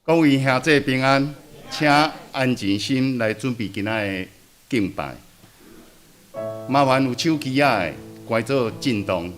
各位兄弟平安，請安靜心來準備今仔的敬拜。麻煩有手機仔的，關做震動。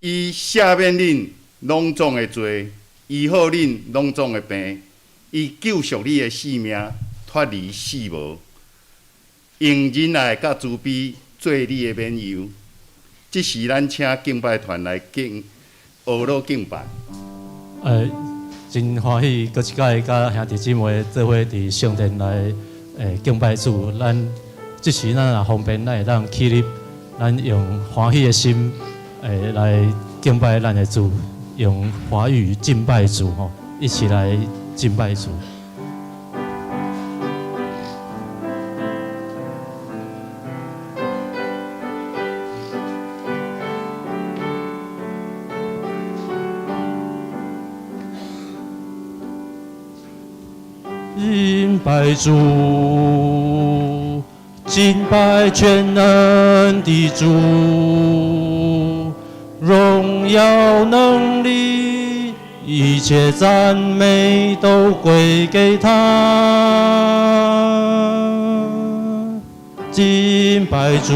伊赦免恁攏總的罪，醫好恁攏總的病，伊救贖你的性命，脫離死無，用仁愛佮慈悲做你的免憂。這時，咱請敬拜團來敬學樂敬拜。真歡喜，閣一擺佮兄弟姊妹做伙佇聖殿來敬拜主。咱這時咱若方便，咱會當起立，咱用歡喜的心來敬拜咱的主，用華語敬拜主吼，一起來敬拜主。敬拜主，敬拜全能的主，榮耀能力，一切讚美都歸給他。敬拜主，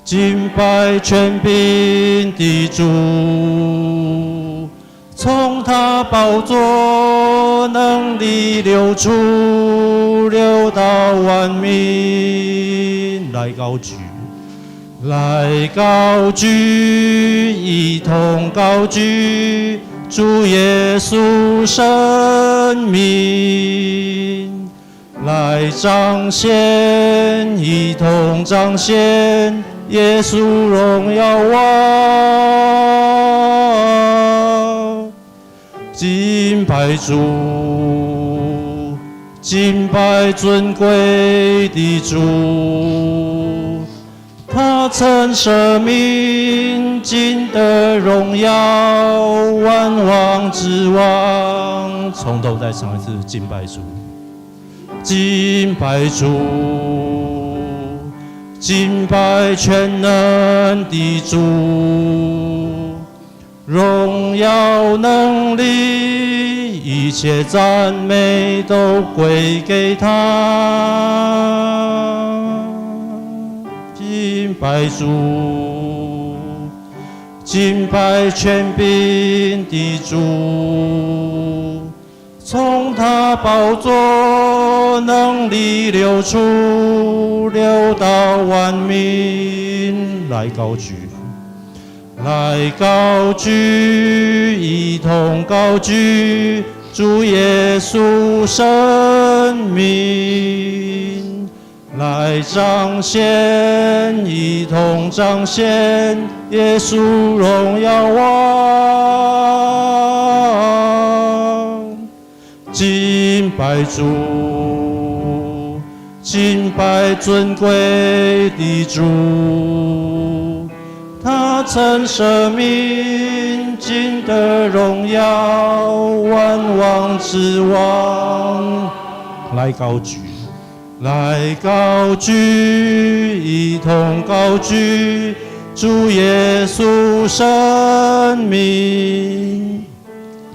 敬拜權柄的主，從他寶座能力流出，流到萬民，來高舉，來高舉，一同高舉主耶穌聖名，來彰顯，一同彰顯耶穌榮耀王。敬拜主，敬拜尊貴的主，他曾捨命，盡得榮耀，萬王之王。從頭再唱一次敬拜主，敬拜主，敬拜全能的主，榮耀能力，一切讚美都歸給他。敬拜主，敬拜權柄的主，從他寶座能力流出，流到萬民，來高舉，來高舉，一同高舉主耶穌聖名，來彰顯，一同彰顯耶穌榮耀王。敬拜主。敬拜尊貴的主，他曾捨命，盡得榮耀，萬王之王，來高舉，來高舉，一同高舉主耶穌聖名，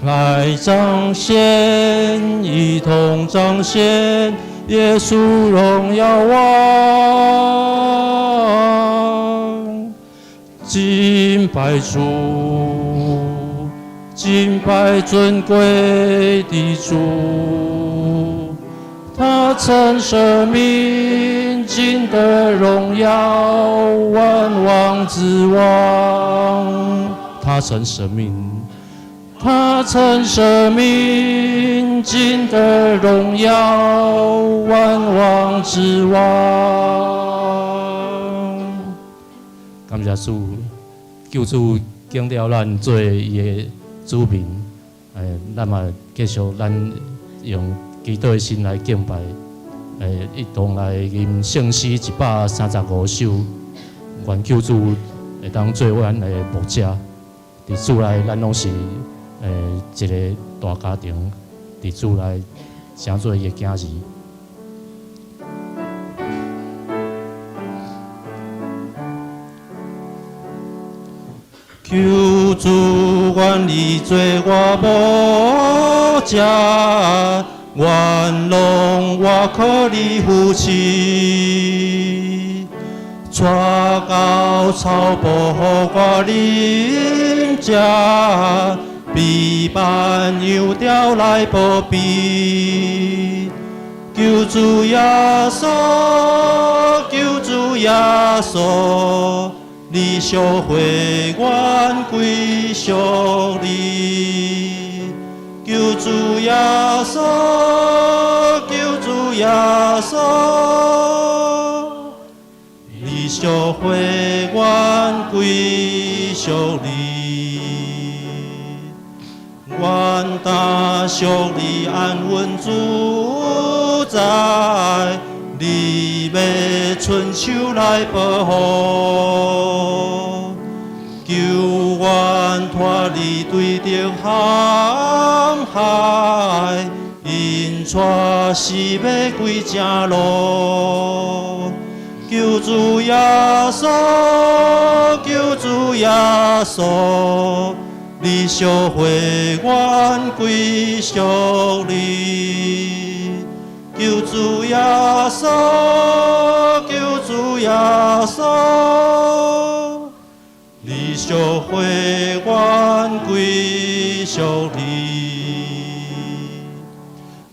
來彰顯，一同彰顯耶穌榮耀王，敬拜主，敬拜尊貴的主，他曾捨命，盡得榮耀，萬王之王。他曾捨命，他曾捨命，盡得榮耀，萬王之王。感謝主，救主揀了咱做伊的子民，咱嘛繼續咱用祈禱的心來敬拜，一同來吟聖詩135首，願救主會當做阮的牧者，佇主內咱攏是一個大家庭，佇主內成做伊的囝兒。求主願你做我牧者，願攏我靠你扶持，帶到草埔予我啉食，備辦羊羔來保庇。求主耶穌，求主耶穌，你贖回阮歸屬你。求主耶穌，求主耶穌，你贖回阮歸屬你。願擔屬你安穩自在，你欲伸手來保護，救阮脫離對敵陷害，引帶死欲歸正路。求主耶穌，求主耶穌，你贖回阮歸屬你。求主耶穌，求主耶穌，你贖回阮歸屬你。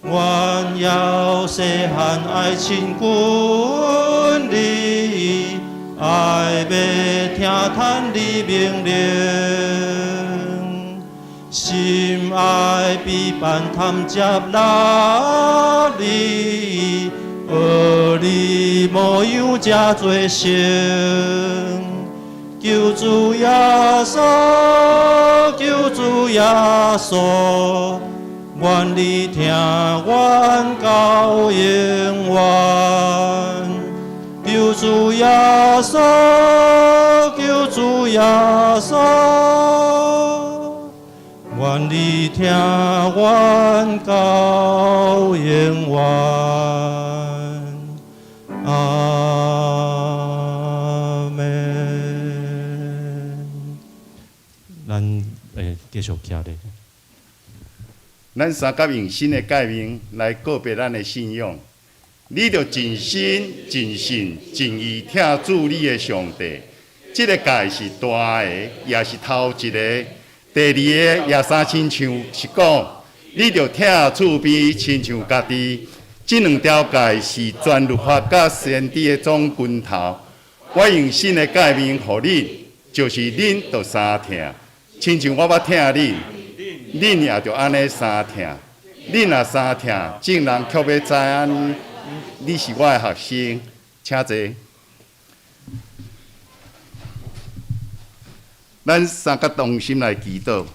阮猶細漢愛親近你，愛欲聽趁你命令，心愛彼伴貪食樂你，學你模樣才做成。求主耶穌，求主耶穌，願你聽阮到永遠。求主耶穌，求主耶穌，願你聽阮到永遠。阿們。咱會繼續徛咧。咱三甲用新的誡命來告別咱的信仰。你著盡心、盡性、盡意疼主你的上帝。這个誡是大的，也是頭一个。第二个也相親像是講，你著疼厝邊親像家己。這兩條誡是全律法佮先知的總根頭。我用新的誡命予恁，就是恁著相疼，親像我捌疼恁，恁也著按呢相疼。恁若相疼，眾人卻欲知影你是我的學生。請坐。咱三個同心來祈禱。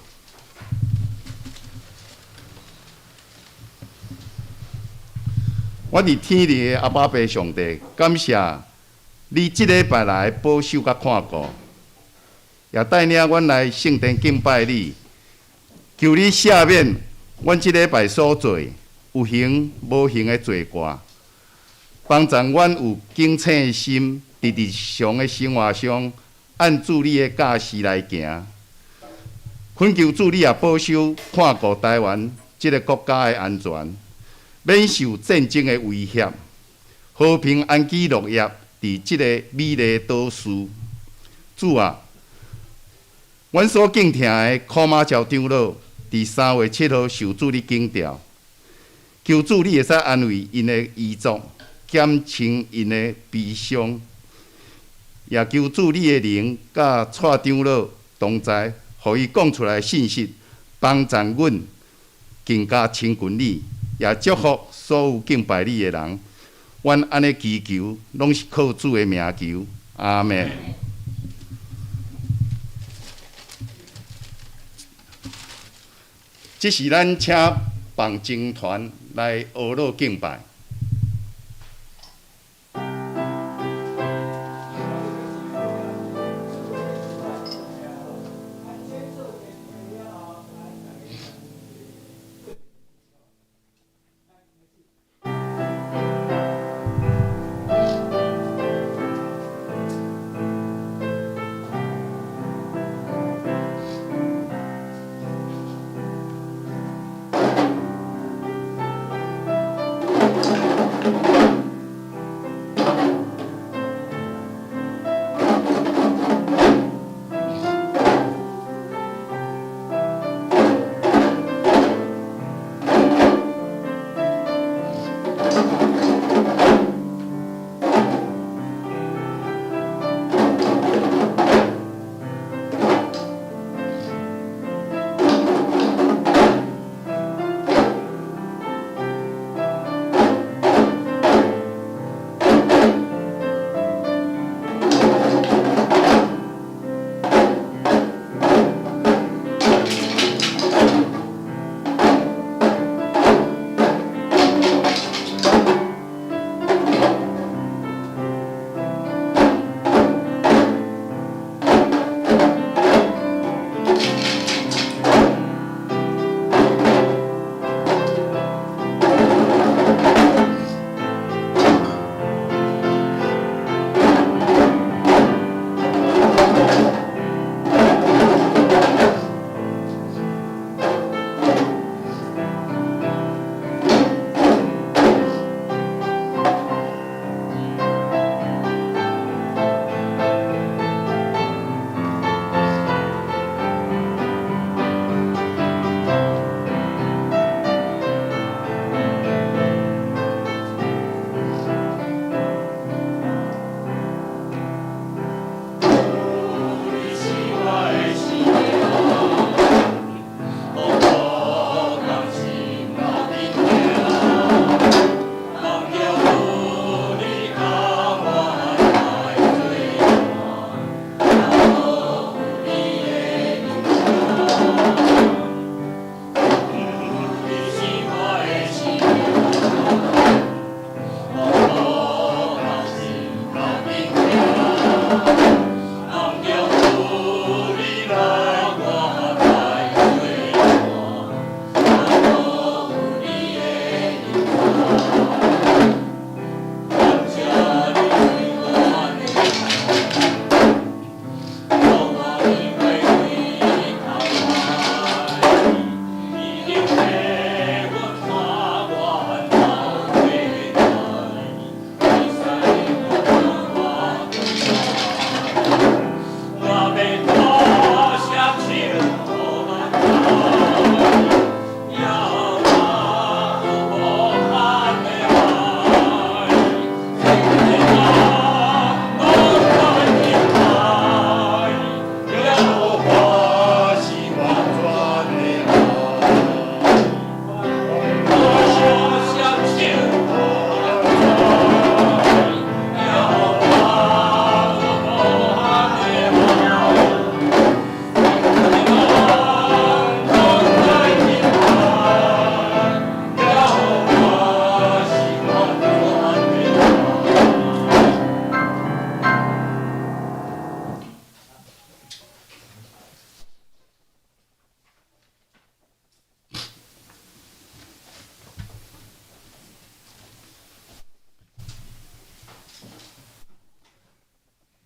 阮佇天裡的阿爸父上帝，感謝你這禮拜來保守佮看顧，也帶領阮來聖殿敬拜你。求你赦免阮這禮拜所做有形無形的罪過，幫助阮有警醒的心，佇日常的生活上按主你的教示來行。懇求主你也保守看顧台灣這个國家的安全，免受戰爭的威脅，和平安居樂業，佇這個美麗島嶼。主啊，阮所敬疼的柯馬喬長老，佇3月7號受主你揀召，求主你會使安慰𪜶的遺族，減輕𪜶的悲傷，也求主你的靈佮蔡長老同在，予伊講出來的信息，幫助阮更加親近你，也祝福所有敬拜你的人。阮按呢祈求，攏是靠主的名求，阿們。這時咱請放鐘團來學樂敬拜。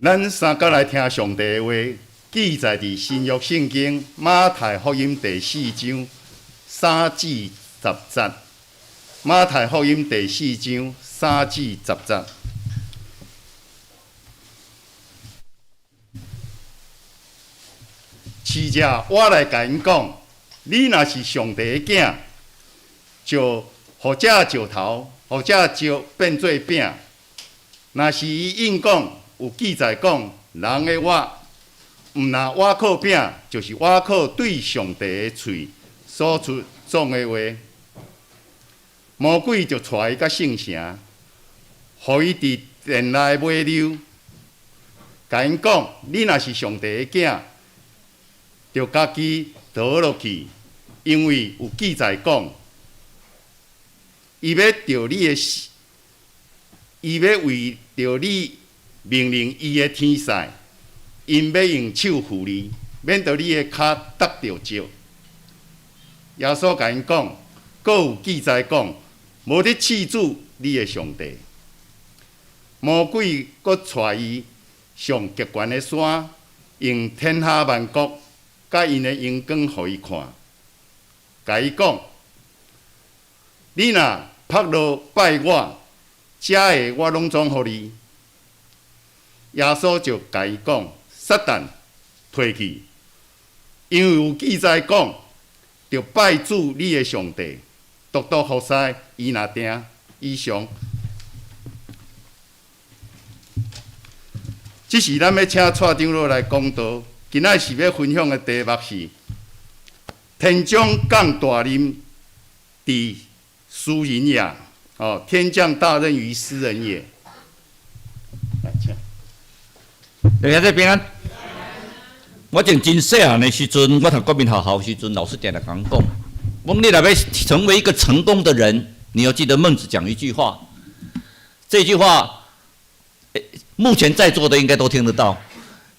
咱三佮來聽上帝的話，記載佇新約聖經馬太福音第四章三至十節。馬太福音第四章三至十節。試者，我來共𪜶講，你若是上帝的囝，就予這石頭，予這石變做餅。若是伊應講，有記載講，人的活，毋若倚靠餅，就是倚靠對上帝的喙所出總的話。魔鬼就帶伊到聖城，予伊佇殿內尾溜，共𪜶講：你若是上帝的囝，就家己倒落去，因為有記載講，伊欲著你的，伊欲為著你命令伊的天使，𪜶欲用手扶你，免得你的跤觸著石。耶穌共𪜶講，閣有記載講，無得試主你的上帝。魔鬼閣帶伊上極懸的山，用天下萬國佮𪜶的榮光予伊看，共伊講：你若仆落拜我，這个我攏總予你。耶穌就共伊講：撒旦，退去，因為有記載講，著拜主你的上帝，獨獨服侍伊若定。以上，這是咱欲請蔡長老來講道。今仔是欲分享的題目是：天將降大任佇斯人也，哦，天降大任於斯人也。來，請。大家平安。我從真細漢的時陣，我讀國民學校時陣，老師定定共阮講，講你若欲成為一個成功的人，你要記得孟子講一句話。這句話，目前在座的應該都聽得到，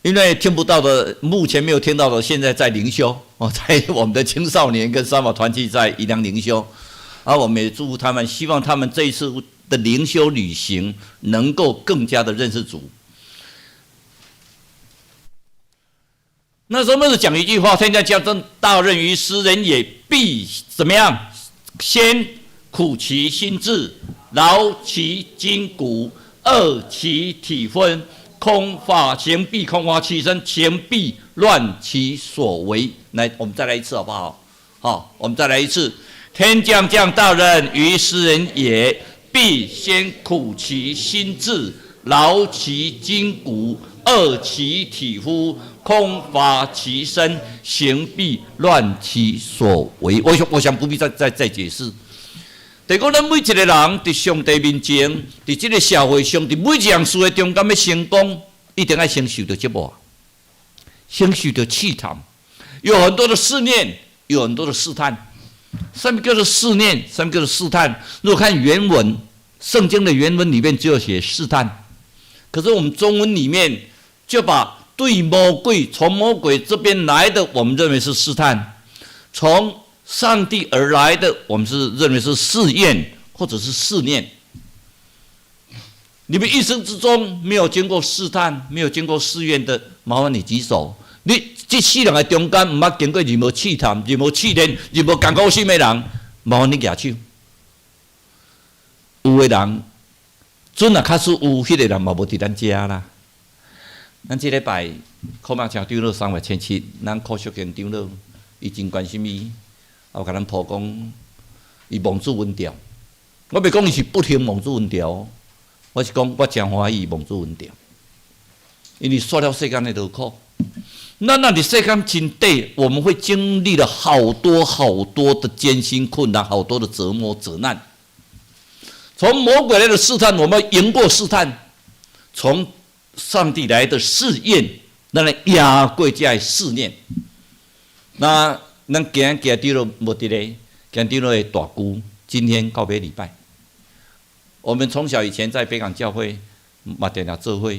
因為聽不到的，目前沒有聽到的，現在在靈修哦，在我們的青少年跟三寶團契在宜良靈修，啊，我們也祝福他們，希望他們這一次的靈修旅行能夠更加的認識主。那時候孟子講一句話：天將降大任於斯人也，必怎麼樣？先苦其心志，勞其筋骨，餓其體膚，空乏行必空乏其身，行必亂其所為。來，我們再來一次好不好？好，我們再來一次。天將降大任於斯人也，必先苦其心志，勞其筋骨，餓其體膚，空乏其身，行必亂其所為。我想，我想不必再解釋。第講，咱每一個人佇上帝面前，佇這個社會上，佇每一項事的中間欲成功，一定愛先受著折磨，先受著試探，有很多的試煉，有很多的試探。什麼叫做試煉？什麼叫做試探？如果看原文，聖經的原文裡面只有寫試探，可是我們中文裡面就把對魔鬼，從魔鬼這邊來的，我們認為是試探；從上帝而來的，我們是認為是試驗或者是試煉。你們一生之中沒有經過試探、沒有經過試驗的，麻煩你舉手。你這世人的中間，毋捌經過任何試探、任何試煉、任何艱苦心的人，麻煩你舉手。有的人，準若假使有，彼個人嘛無佇咱遮啦。咱這禮拜可馬請長老3月7，咱柯淑賢長老伊真關心伊，也有共咱報講，伊望子瘟掉。我袂講伊是不幸望子瘟掉，我是講我誠歡喜伊望子瘟掉，因為煞了世間的勞苦。那佇世間真短，我們會經歷了好多好多的艱辛困難，好多的折磨責難。從魔鬼來的試探，我們贏過試探；從上帝來的試驗，咱來贏過這个試煉。那咱今仔行長老無佇咧，行長老的大姑今天告別禮拜。我們從小以前在北港教會嘛，定定做伙。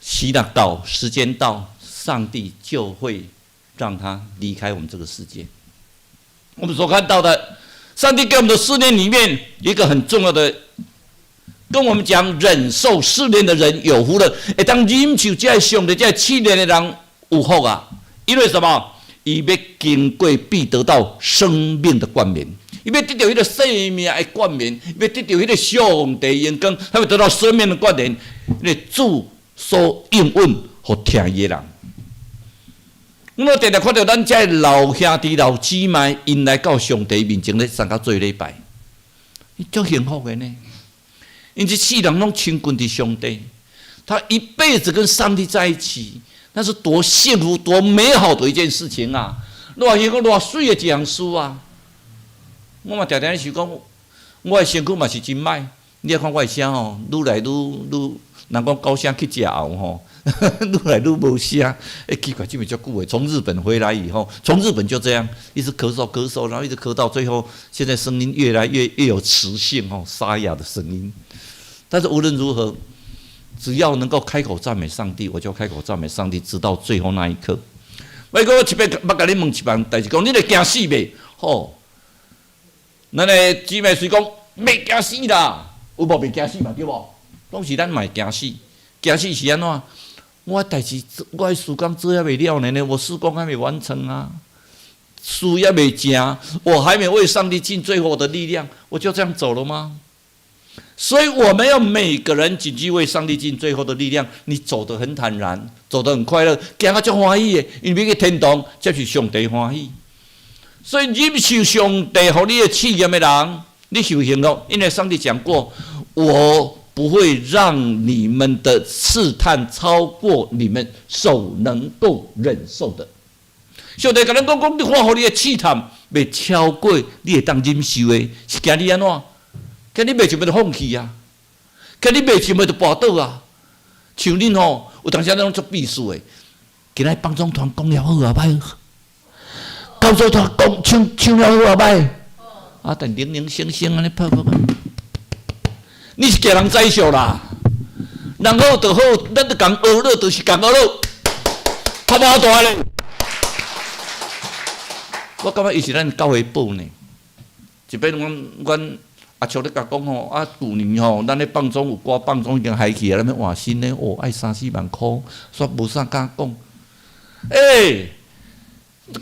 時若到，時間到，上帝就會讓他離開我們這個世界。我們所看到的，上帝給我們的試煉裡面一個很重要的跟我們講，忍受試煉的人有福了。會當忍受這个上帝這个試煉的人有福啊！因為什麼？伊欲經過必得到生命的冠冕，伊欲得著彼个生命的冠冕，欲得著彼个上帝榮光，他欲得到生命的冠冕。因為主所應允予疼伊的人。我定定看著咱遮老兄弟、老姊妹，𪜶來到上帝面前咧，參加做禮拜，伊足幸福的呢。𪜶這世人攏親近佇上帝，他一輩子跟上帝在一起，那是多幸福、多美好的一件事情啊！偌幸福、偌媠的一項事啊！我嘛定定咧想講，我的身軀嘛是真歹，你仔看我的聲吼，愈來愈愈，人講高聲去食喉吼，愈來愈無聲。欸，奇怪，這麼足久的，從日本回來以後，從日本就這樣，一直咳嗽咳嗽，然後一直咳到最後，現在聲音越來越有磁性吼，沙啞的聲音。但是無論如何，只要能夠開口讚美上帝，我就開口讚美上帝，直到最後那一刻。我閣一擺，欲共你問一擺，代誌講你會驚死袂？吼，咱的姊妹雖講袂驚死啦，有無袂驚死嘛？對無？攏是咱嘛會驚死，驚死是按怎？我代誌，我的事工做猶未了呢，我事工還沒完成啊，事猶未成，我還沒為上帝盡最後的力量，我就這樣走了嗎？所以我們要每個人謹記為上帝盡最後的力量。你走得很坦然，走得很快樂，行甲足歡喜的，因為欲去天堂，才是上帝歡喜。所以忍受上帝予你的試驗的人，你受幸福，因為上帝講過，我不會讓你們的試探超過你們所能夠忍受的。上帝共咱講講，你看予你的試探袂超過你會當忍受的，是驚你按怎？驚你袂想欲就放棄啊！驚你袂想欲就跋倒啊！像恁吼，有當時咱攏足鄙視的。今仔放縱團講了好啊歹？教組團講唱唱了好啊歹？啊，但零零星星按呢拍拍拍，你是驚人宰笑啦？人好就好，咱就共學樂，就是共學樂，拍無大咧。我感覺伊是咱教會寶呢。一擺阮阿叔咧共講吼，啊，舊年吼，咱咧放縱有歌放縱已經害去啊，咱欲換新的哦，愛三四萬箍，煞無啥敢講。欸，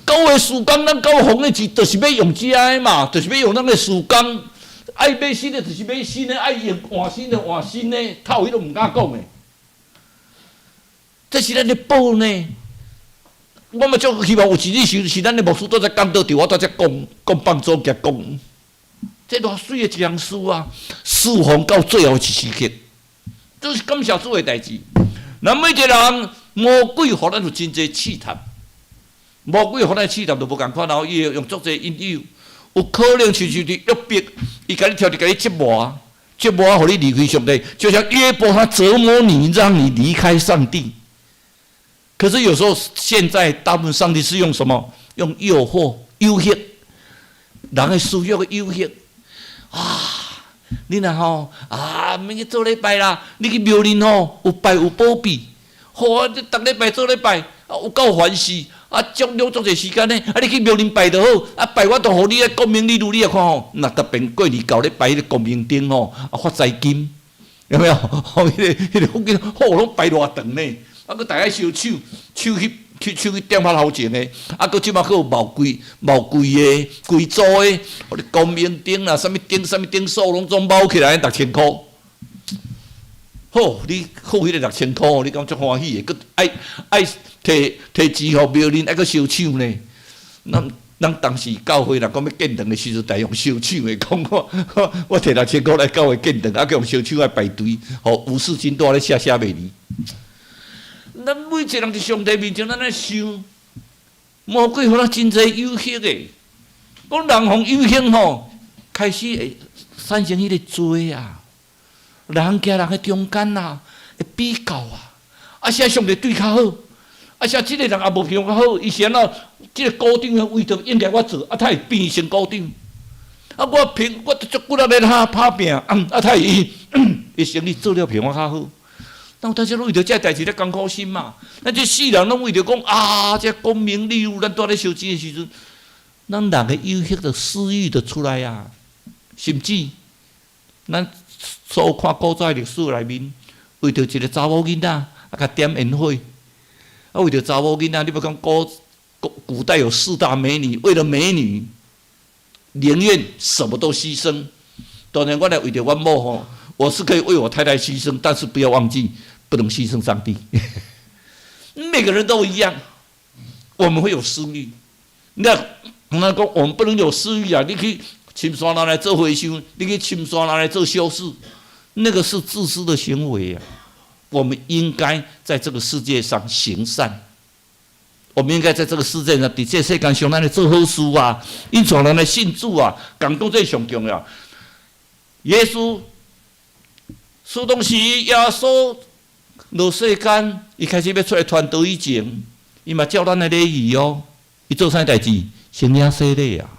教會事工，咱教會奉的錢，就是欲用這个嘛，就是欲用咱的事工。愛買新的，就是買新的；愛用換新的，換新的。透伊都毋敢講的。這是咱的寶呢。我嘛足希望有一日時是咱的牧師拄才講倒佇我拄才講講放縱共講。這偌媠的一項事啊！侍奉到最後一時刻，這是感謝主的代誌。咱每一個人，魔鬼予咱有真濟試探，魔鬼予咱試探都無仝款，然後伊會用足濟引誘，有可能親像佇約伯，伊共你挑佇共你折磨，折磨予你離開上帝，就像約伯他折磨你，讓你離開上帝。可是有時候，現在大部分上帝是用什麼？用誘惑、誘惑，人的私欲的誘惑。啊！你若吼啊，免去做禮拜啦，你去廟裡吼有拜有保庇，好啊！你逐禮拜做禮拜，啊有夠煩事，啊足了足濟時間呢。啊你去廟裡拜就好，啊拜完就予你個光明日露，你來看吼，若特別過年到咧拜彼个光明燈吼，啊發財金，有沒有？吼，彼个福建好攏拜偌長呢？啊，閣大家燒手，手去去手去點較頭前的，啊，閣這馬閣有冒規冒規的規組的，予你光明燈啦，啥物燈啥物燈數攏總冒起來六千箍。好，你好彼个六千箍，你敢足歡喜的？閣愛愛提提錢予廟裡，愛閣燒手呢？咱咱當時教會若講欲建堂的時陣，就用燒手的，講我我提六千箍來教會建堂，啊，閣用燒手來排隊，吼，吳世金蹛咧寫寫袂離。咱每一個人佇上帝面前，咱愛想，魔鬼予咱真濟誘惑的，講人予誘惑吼，開始會產生彼個罪啊，人行人的中間啊，會比較啊，啊，啥上帝對較好，啊，啥這個人也無比我較好，伊是按怎？這個股長的位置應該我做，啊，他會變成股長。啊，我憑我足骨力咧拍拍拚，啊，他會伊生意做了比我較好。當大家攏為著這代誌咧艱苦心嘛，咱這世人攏為著講啊，這功名利祿，咱蹛咧燒錢的時陣，咱人的誘惑的私欲就出來啊，甚至咱所看古早歷史內面，為著一個查某囡仔，啊，共點煙火，啊，為著查某囡仔，你欲講古代有四大美女，為了美女，寧願什麼都犧牲。當然，我來為著阮某吼，我是可以為我太太犧牲，但是不要忘記，不能犧牲上帝。每個人都一樣，我們會有私欲。那講我們不能有私欲啊！你去深山內來做和尚，你去深山內來做修士，那個是自私的行為啊！我們應該在這個世界上行善，我們應該在這個世界上，佇這世間上，咱來做好事啊，引帶人來信主啊，共講這上重要。耶穌，說當時耶穌落世間，伊開始欲出來傳道以前，伊嘛照咱的禮儀哦，伊做啥代誌？先領洗禮啊！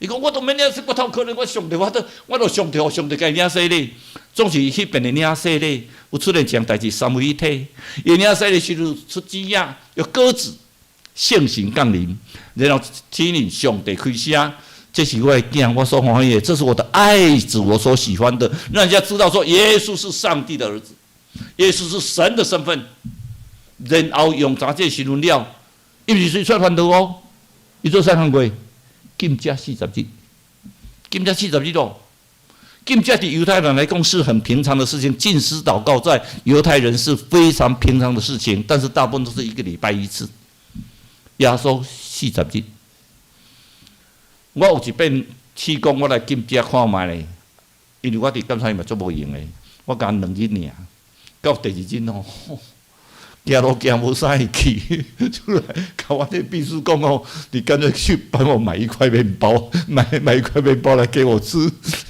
伊講我都免領洗，我頭可能我上帝，我都上帝，上帝共伊領洗禮，總是彼邊的領洗禮，有出現一項代誌，三位一體。伊領洗禮時陣出雞仔，有鴿子，聖神降臨，然後聽見上帝開聲。這是我的囝，我所歡喜的，這是我的愛子，我所喜歡的，讓人家知道說耶穌是上帝的兒子，耶穌是神的身份。然後用這個時陣了，伊毋是出來傳道哦，伊做啥工過？禁食四十日，禁食四十日咯。禁食對猶太人來講是很平常的事情，禁食禱告在猶太人是非常平常的事情，但是大部分都是一個禮拜一次。耶穌四十日。我有一遍試講，我來禁食看覓咧，因為我佇監察院嘛足無閒的，我干2日爾，到第二日吼，行路行無啥會去，出來共我那秘書講哦，你乾脆去幫我買一塊麵包，買一塊麵包來給我吃。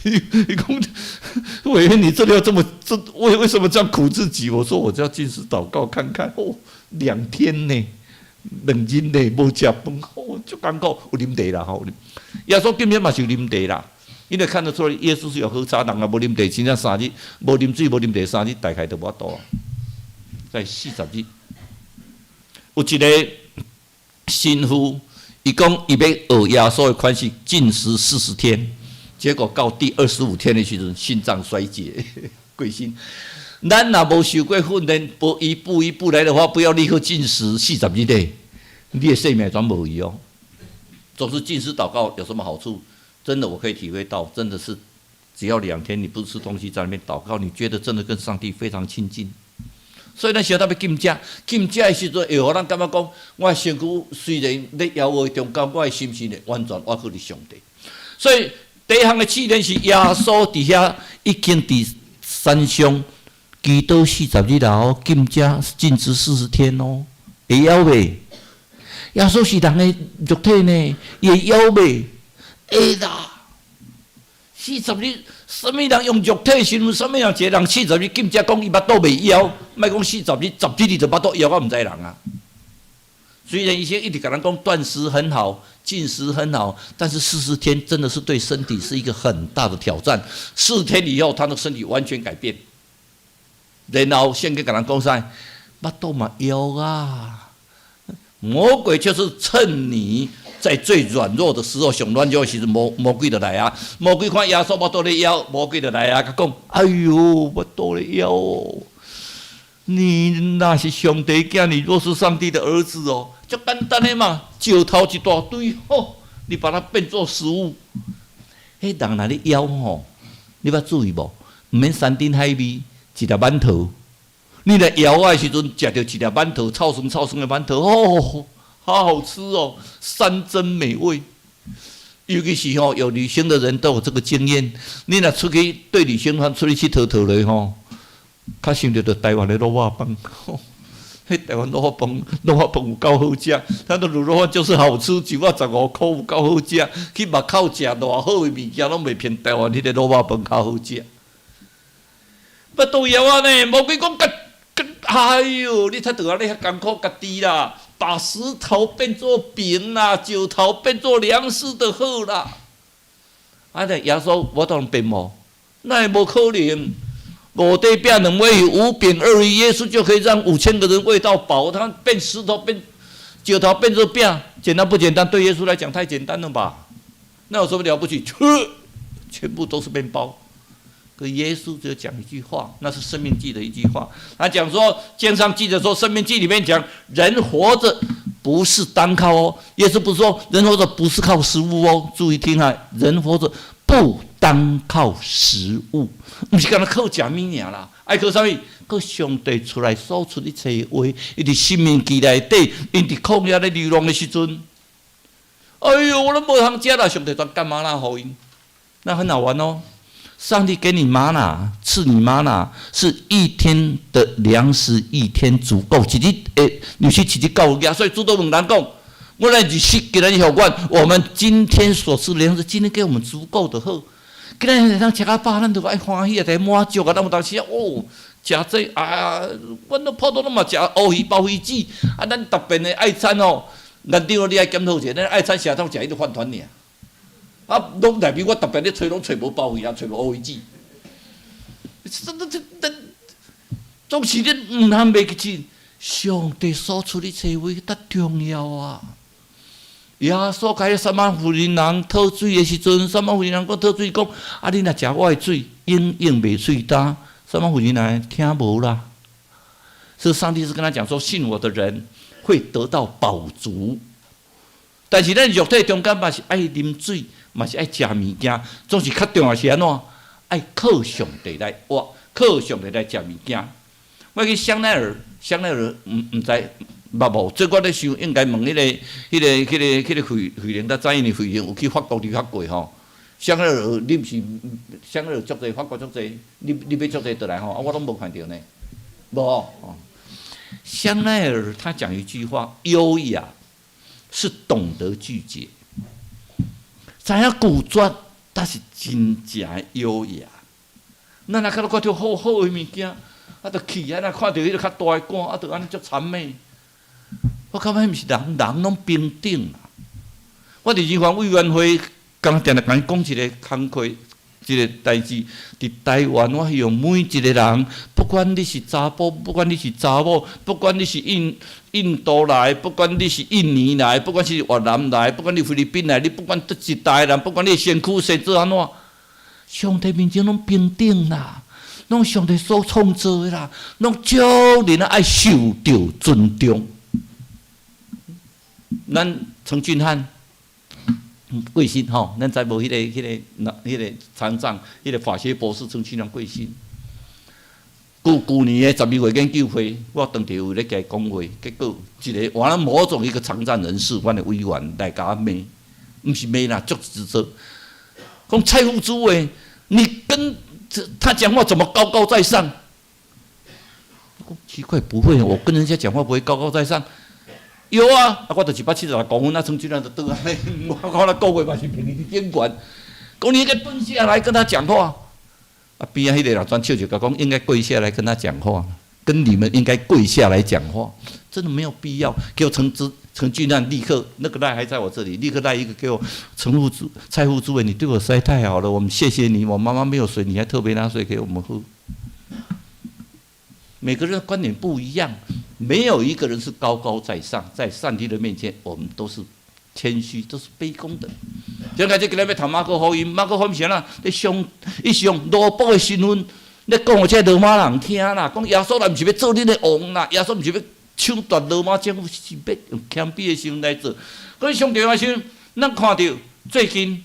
伊講，委員你這裡要這麼這為什麼這樣苦自己？我說我就要禁食禱告看看哦，2天呢。2日呢，無食飯，哦，足艱苦，有啉茶啦吼。耶穌今日嘛是有啉茶啦，因為看得出來耶穌是有喝茶，人若無啉茶，真正三日無啉水無啉茶，三日大概就無法度啊。在四十日，有一個神父，伊講伊欲學耶穌的款式禁食40天，結果到第25天的時陣，心臟衰竭過身。咱若無受過訓練，無一步一步來的話，不要立刻禁食四十日的，你的生命全無去哦。總是禁食禱告有什麼好處？真的，我可以體會到，真的是只要2天你不吃東西在那邊禱告，你覺得真的跟上帝非常親近。所以咱小特欲禁食，禁食的時陣會予咱感覺講，我的身軀雖然咧枵餓中間，我的心是完全倚靠佇上帝。所以第一項的試煉是耶穌佇遐已經佇山上祈禱四十日了後，禁食禁食四十天哦，會枵袂？耶穌是人的肉體呢，伊會枵袂？會啦。四十日，啥物人用肉體身份？啥物人一個人四十日禁食，講伊腹肚袂枵？莫講四十日，10日就腹肚枵，我毋知人啊。雖然醫生一直共咱講斷食很好，禁食很好，但是四十天真的是對身體是一個很大的挑戰。4天以後，他的身體完全改變。然後先去共人講啥？腹肚嘛枵啊！魔鬼就是趁你在最軟弱的時候，上軟弱的時陣，魔鬼就來啊！魔鬼看耶穌腹肚咧枵，魔鬼就來啊！共講：哎喲，腹肚咧枵哦！你若是上帝囝，你若是上帝的兒子哦，足簡單的嘛，石頭一大堆，吼，你把它變做食物。彼人若咧枵吼，你捌注意無？毋免山珍海味，一粒饅頭。你來枵的時陣，食著一粒饅頭，臭酸臭酸的饅頭，哦，好好吃哦，山珍美味。尤其是吼，有旅行的人都有這個經驗。你若出去對旅行團出去𨑨迌咧吼，較想著著台灣的滷肉飯，彼台灣滷肉飯，滷肉飯有夠好食，他的滷肉飯就是好吃，一碗15箍有夠好食。去外口食偌好的物件，攏袂比台灣彼个滷肉飯較好食。腹肚枵啊呢，魔鬼講共哎喲，你睇到啊？你遐艱苦家己啦，把石頭變做餅啦，石頭變做糧食就好啦。啊！耶穌無當變無？那會無可能。五塊餅兩尾魚，五餅二魚，耶穌就可以讓5000個人餵到飽。他變石頭變石頭變做餅，簡單不簡單？對耶穌來講太簡單了吧？那有什麼了不起？全部都是麵包。可耶穌只有講一句話，那是申命記的一句話。他講說，經上記著說，申命記裡面講，人活着不是單靠哦。耶穌不是說人活着不是靠食物哦，注意聽啊，人活着不單靠食物，毋是干焦靠食物爾啦，愛靠啥物？靠上帝出來所出一切話，伊佇申命記內底，𪜶佇曠野咧流浪的時陣，哎喲，我攏無通食啦，上帝轉降嗎哪予𪜶，那很好玩哦。上帝給你嗎哪，賜你嗎哪，是一天的糧食，一天足夠。一日欸，你是一日夠額，所以主都問人講，我來日食今仔日予阮，我們今天所吃的糧食，今天給我們足夠的好。今仔日通食較飽，咱就愛歡喜啊，得滿足啊。咱有當時哦，食這啊，阮都普通攏嘛食烏魚鮑魚子啊，咱特別的愛餐哦，園長你愛檢討者，咱愛餐成通食彼個飯糰爾。啊，攏內面我特別咧揣攏揣無鮑魚啊，揣無烏魚子。這這這這，總是你毋通袂記得，上帝所出的一切話較重要啊！耶穌共彼撒瑪利亞婦人討水的時陣，撒瑪利亞婦人講討水講，啊，你若食我的水，永遠袂喙焦。撒瑪利亞婦人聽無啦。所以上帝是跟他講說，信我的人會得到飽足。但是咱肉體中間嘛是愛啉水，嘛是愛食物件，總是較重要是按怎？愛靠上帝來活，靠上帝來食物件。我去香奈兒，香奈兒毋知捌無？這我咧想應該問彼個惠惠玲，才知影，惠玲有去法國留學過吼。香奈兒你毋是香奈兒足濟，法國足濟，你買足濟倒來吼，啊我攏無看著呢，無哦。香奈兒他講一句話：優雅是懂得拒絕。知影拒絕，但是真正優雅。咱若較看著好好的物件，啊，就去啊！若看著彼個較大的官，啊，就按呢足諂媚。我感覺彼毋是人，人攏平等啦。我佇人權委員會，剛定定共伊講一個工課，一個代誌。佇台灣，我希望每一個人，不管你是查埔，不管你是查某，不管你是印度來，不管你是印尼來，不管是越南來，不管你菲律賓來，你不管佗一代人，不管你身軀生做按怎，上帝面前攏平等啦，攏上帝所創造的啦，攏少年仔愛受著尊重。咱陳俊翰貴姓吼？咱知無？彼個殘障，彼個法學博士陳俊翰貴姓？舊年的12月研究會，我當地有咧共伊講話，結果一個我某種一個殘障人士，阮的委員來共我罵，毋是罵啦，足指責，講蔡副主委，你跟他講話怎麼高高在上？奇怪，不會，我跟人家講話不會高高在上。有啊，啊，我就176公分，啊，陳俊翰就倒按呢，我看咧講話嘛是平時頂懸，講你應該蹲下來跟他講話。啊，邊仔彼個人專笑笑，共講應該跪下來跟他講話，跟你們應該跪下來講話，真的沒有必要。給我陳俊翰立刻那個賴還在我這裡，立刻賴一個給我陳副主蔡副主委，你對我實在太好了，我們謝謝你。我媽媽沒有水，你還特別拿水給我們喝。每個人的觀點不一樣，沒有一個人是高高在上，在上帝的面前，我們都是謙虛，都是卑躬的。就開始今日欲讀馬可福音，馬可福音是按怎？咧上伊是用奴僕的身份咧講予這羅馬人聽啦，講耶穌來毋是欲做恁的王啦，耶穌毋是欲搶奪羅馬政府，是欲用謙卑的身份來做。所以上重要是，咱看著最近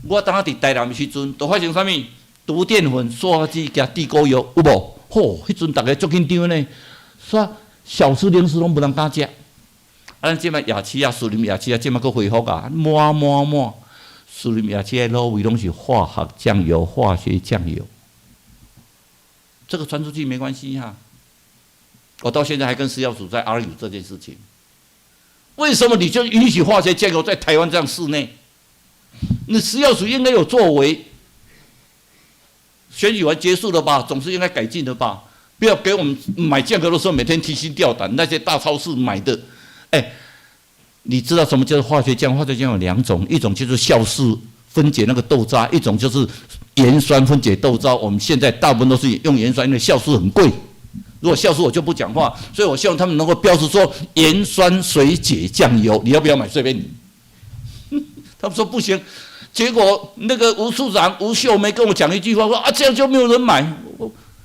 我當佇台南的時陣，就發生啥物？毒澱粉、塑化劑加地溝油，有無？吼，彼陣逐家足緊張呢，說小吃零食攏無人敢食。啊，咱這擺夜市啊，士林夜市啊，這擺閣恢復啊，滿滿滿。士林夜市的滷味攏是化學醬油、化學醬油。這個傳出去沒關係哈。我到現在還跟食藥署在 argue 這件事情。為什麼你就允許化學醬油在台灣這樣肆虐？你食藥署應該有作為。選舉完結束了吧？總是應該改進的吧？不要給我們買醬油的時候每天提心吊膽。那些大超市買的，哎，你知道什麼叫做化學醬？化學醬有兩種，一種就是酵素分解那個豆渣，一種就是鹽酸分解豆渣。我們現在大部分都是用鹽酸，因為酵素很貴。如果酵素我就不講話，所以我希望他們能夠標示說鹽酸水解醬油，你要不要買？隨便你。他們說不行。結果那個吳處長吳秀梅跟我講一句話，說啊，這樣就沒有人買。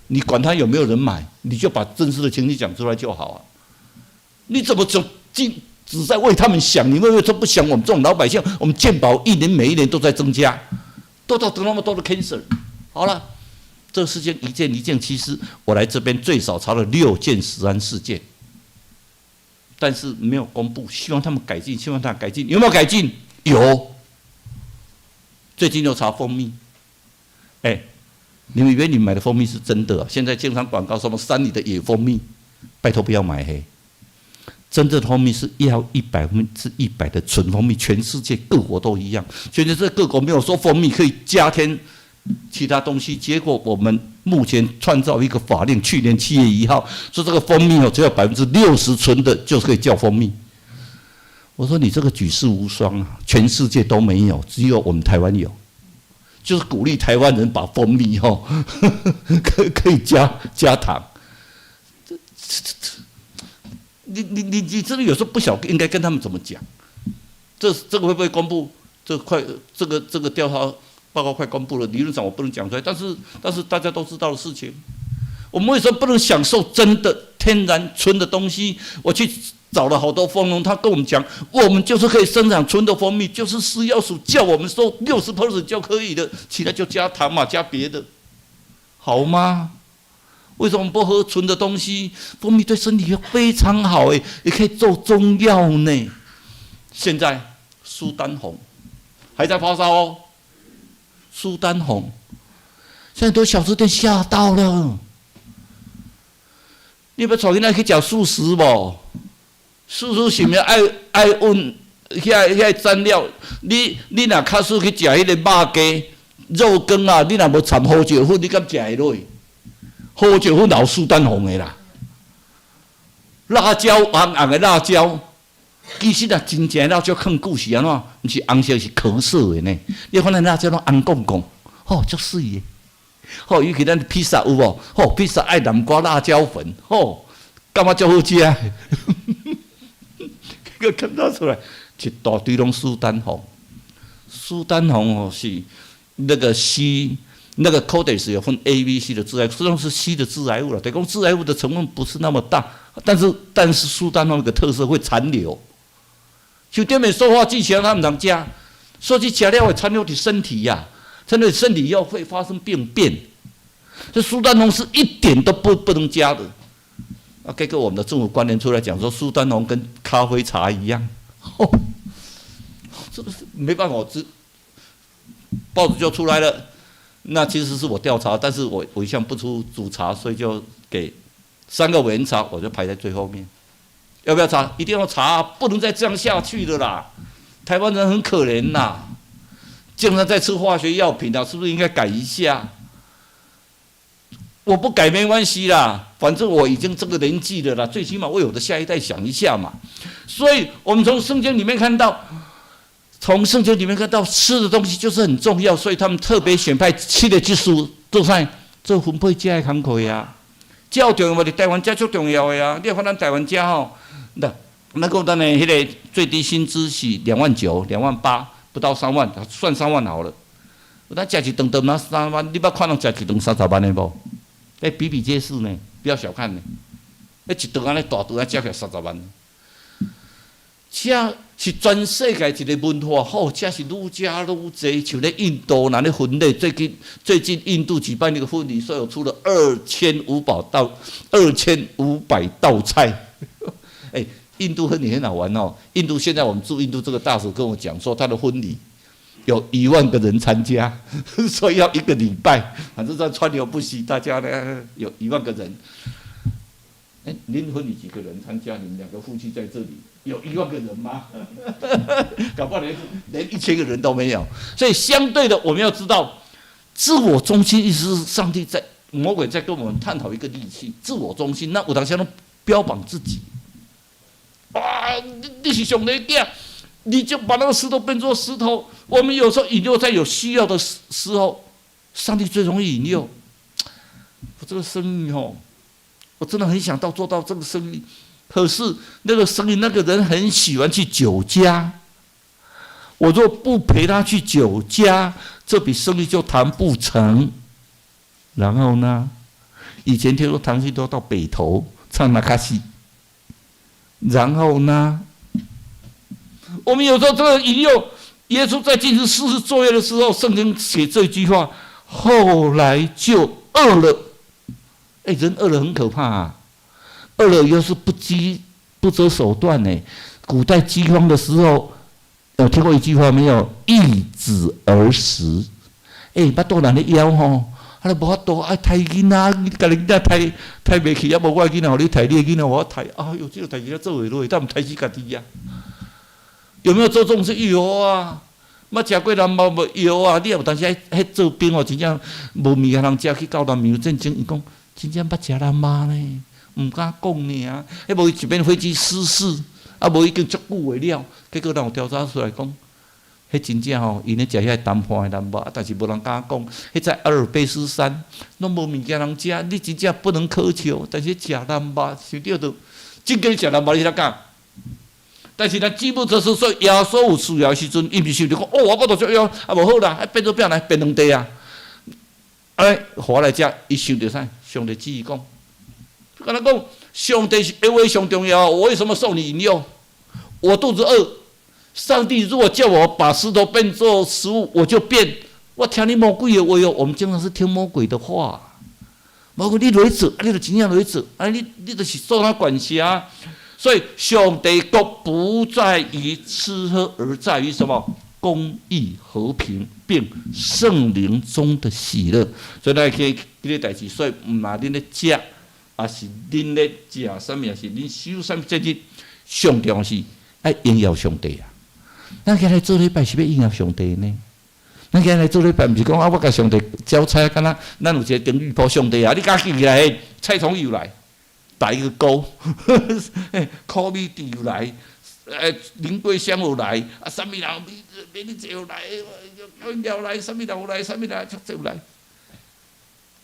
你管他有沒有人買，你就把真實的情形講出來就好啊。你怎麼就只在為他們想？你為什麼不想我們這種老百姓？我們健保一年每一年都在增加，都到得那麼多的 cancer。好了，這個事件一件一件，其實我來這邊最少查了六件食安事件，但是沒有公布。希望他們改進，希望他改進，有沒有改進？有。最近又查蜂蜜，哎，你們以為你買的蜂蜜是真的啊？現在經常廣告什麼山裡的野蜂蜜，拜託不要買嘿。真正的蜂蜜是要100%的純蜂蜜，全世界各國都一樣。全世界各國沒有說蜂蜜可以加添其他東西。結果我們目前創造一個法令，去年7月1號說這個蜂蜜哦，只要60%純的，就可以叫蜂蜜。我說你這個舉世無雙啊，全世界都沒有，只有我們台灣有，就是鼓勵台灣人把蜂蜜哦，可以加糖。這這這。你真的有時候不曉得應該跟他們怎麼講，這個會不會公布？這快這個調查報告快公布了，理論上我不能講出來，但是大家都知道的事情，我們為什麼不能享受真的天然純的東西？我去找了好多蜂農，他跟我們講，我們就是可以生產純的蜂蜜，就是食藥署叫我們收60% 就可以的，其他就加糖嘛，加別的，好嗎？為什麼不喝純的東西？蜂蜜對身體非常好，誒，也可以做中藥呢。現在蘇丹紅還在發燒哦，蘇丹紅，現在多小吃店嚇到了。你欲帶囡仔去食素食無？素食是毋是愛愛阮遐遐蘸料？你若假使去食彼個肉雞肉羹啊，你若無摻胡椒粉，你敢食會落？胡椒粉有蘇丹紅的啦，辣椒紅紅的辣椒，其實啊，真正辣椒囥久是按怎？毋是紅色，是褐色的呢。你看咱辣椒攏紅摃摃，吼，足媠的。吼，尤其咱披薩有無？吼，披薩愛南瓜辣椒粉，吼，感覺足好食。閣檢查出來，一大堆攏蘇丹紅。蘇丹紅哦，是那個 C，那個 Codex 有分 A、B、C 的致癌，實際上是 C 的致癌物了。等於講致癌物的成分不是那麼大，但是蘇丹紅有個特色會殘留。像頂面塑化劑前他毋通食，所以食了會殘留佇身體呀，殘留身體以後會發生病變。這蘇丹紅是一點都不能加的。啊，結果我們的政府官員出來講說，蘇丹紅跟咖啡茶一樣，哦，這個是沒辦法，這報紙就出來了。那其實是我調查，但是我一向不出主查，所以就給三個委員查，我就排在最後面。要不要查？一定要查，不能再這樣下去的啦。台灣人很可憐吶，經常在吃化學藥品啊，是不是應該改一下？我不改沒關係啦，反正我已經這個年紀了啦，最起碼為我的下一代想一下嘛。所以，我們從聖經裡面看到。從聖經裡面看到吃的東西就是很重要，所以他們特別選派七個執事做啥？做分配食的工課啊。這重要無？佇台灣這足重要的啊！你看咱台灣這吼，那那講咱的彼個最低薪資是2萬9、2萬8，不到三萬，算三萬好了。咱食一頓頓那三萬，你捌看人食一頓30萬的無？欸，比比皆是呢，不要小看呢。欸，一頓按呢大頓啊，食起來三十萬。這是全世界一個文化，吼，這是愈食愈濟。像咧印度，若咧婚禮，最近印度舉辦那個婚禮，說有出了2500道菜。欸，印度婚禮很好玩哦。印度現在我們駐印度這個大使跟我講說，他的婚禮有1萬個人參加，所以要一個禮拜，反正在川流不息，大家呢有一萬個人。欸，您婚禮幾個人參加？你們兩個夫妻在這裡，有一萬個人嗎？搞不好連1000個人都沒有。所以相對的，我們要知道，自我中心意思是上帝在魔鬼在跟我們探討一個利器，自我中心。那有當時攏標榜自己，哇，你是上帝囝，你就把那個石頭變作石頭。我們有時候引誘在有需要的時候，上帝最容易引誘。我這個生意吼，我真的很想到做到這個生意，可是那個生意那個人很喜歡去酒家。我若不陪他去酒家，這筆生意就談不成。然後呢？以前聽說唐信都到北投唱那卡西。然後呢？我們有時候這個引誘耶穌在進行四次作業的時候，聖經寫這句話，後來就餓了。哎，人餓了很可怕啊！餓了又是不擇手段呢。古代饑荒的時候，有聽過一句話沒有？易子而食。欸，腹肚人咧枵吼，啊，無法度愛刣囡仔，家己囡仔刣刣袂去，啊，無我的囡仔，予你刣，你的囡仔我刣。哎喲，這個代誌做袂落，但毋刣死家己啊？有沒有做這種事？有啊，捌食過南肉無？有啊，你也有當時彼彼做兵哦，真正無物件通食，去到南洋戰爭，伊講真正捌食南肉呢，毋敢講爾。彼無伊一邊飛機失事，啊，無已經足久的了，結果人有調查出來講，彼真正吼，𪜶咧食遐談判的南肉，但是無人敢講。彼在阿爾卑斯山，攏無物件通食，你真正不能苛求。但是食南肉，想著就真叫你食南肉，你才敢。但是咱飢不擇食，所以耶穌有需要的時陣，伊毋是想著講，哦，我肚子足枵，啊無好啦，啊變做餅來變兩塊啊。啊，予我來食，伊想著啥？上帝旨意講，敢若講，上帝是話上重要，我為什麼受你引誘？我肚子餓，上帝如果叫我把石頭變做食物，我就變。我聽你魔鬼的話哦，我們經常是聽魔鬼的話。魔鬼你落去做，你就真正落去做，啊你就是受他管轄。所以上帝國不在於吃喝，而在於什麼？公義、和平，並聖靈中的喜樂。所以咱可以這個代誌，所以毋論恁咧食，抑是恁咧食啥物，抑是恁守啥物節日，上重要是愛榮耀上帝啊！咱今日做禮拜是欲榮耀上帝呢？咱今日做禮拜毋是講啊，我共上帝交差，敢若咱有一個燈預報上帝啊，你敢記起來？蔡統又來打一個勾，柯米蒂又來，林桂香又來，啊，啥物人，美麗姐又來，又來，啥物人又來，啥物人足濟又來。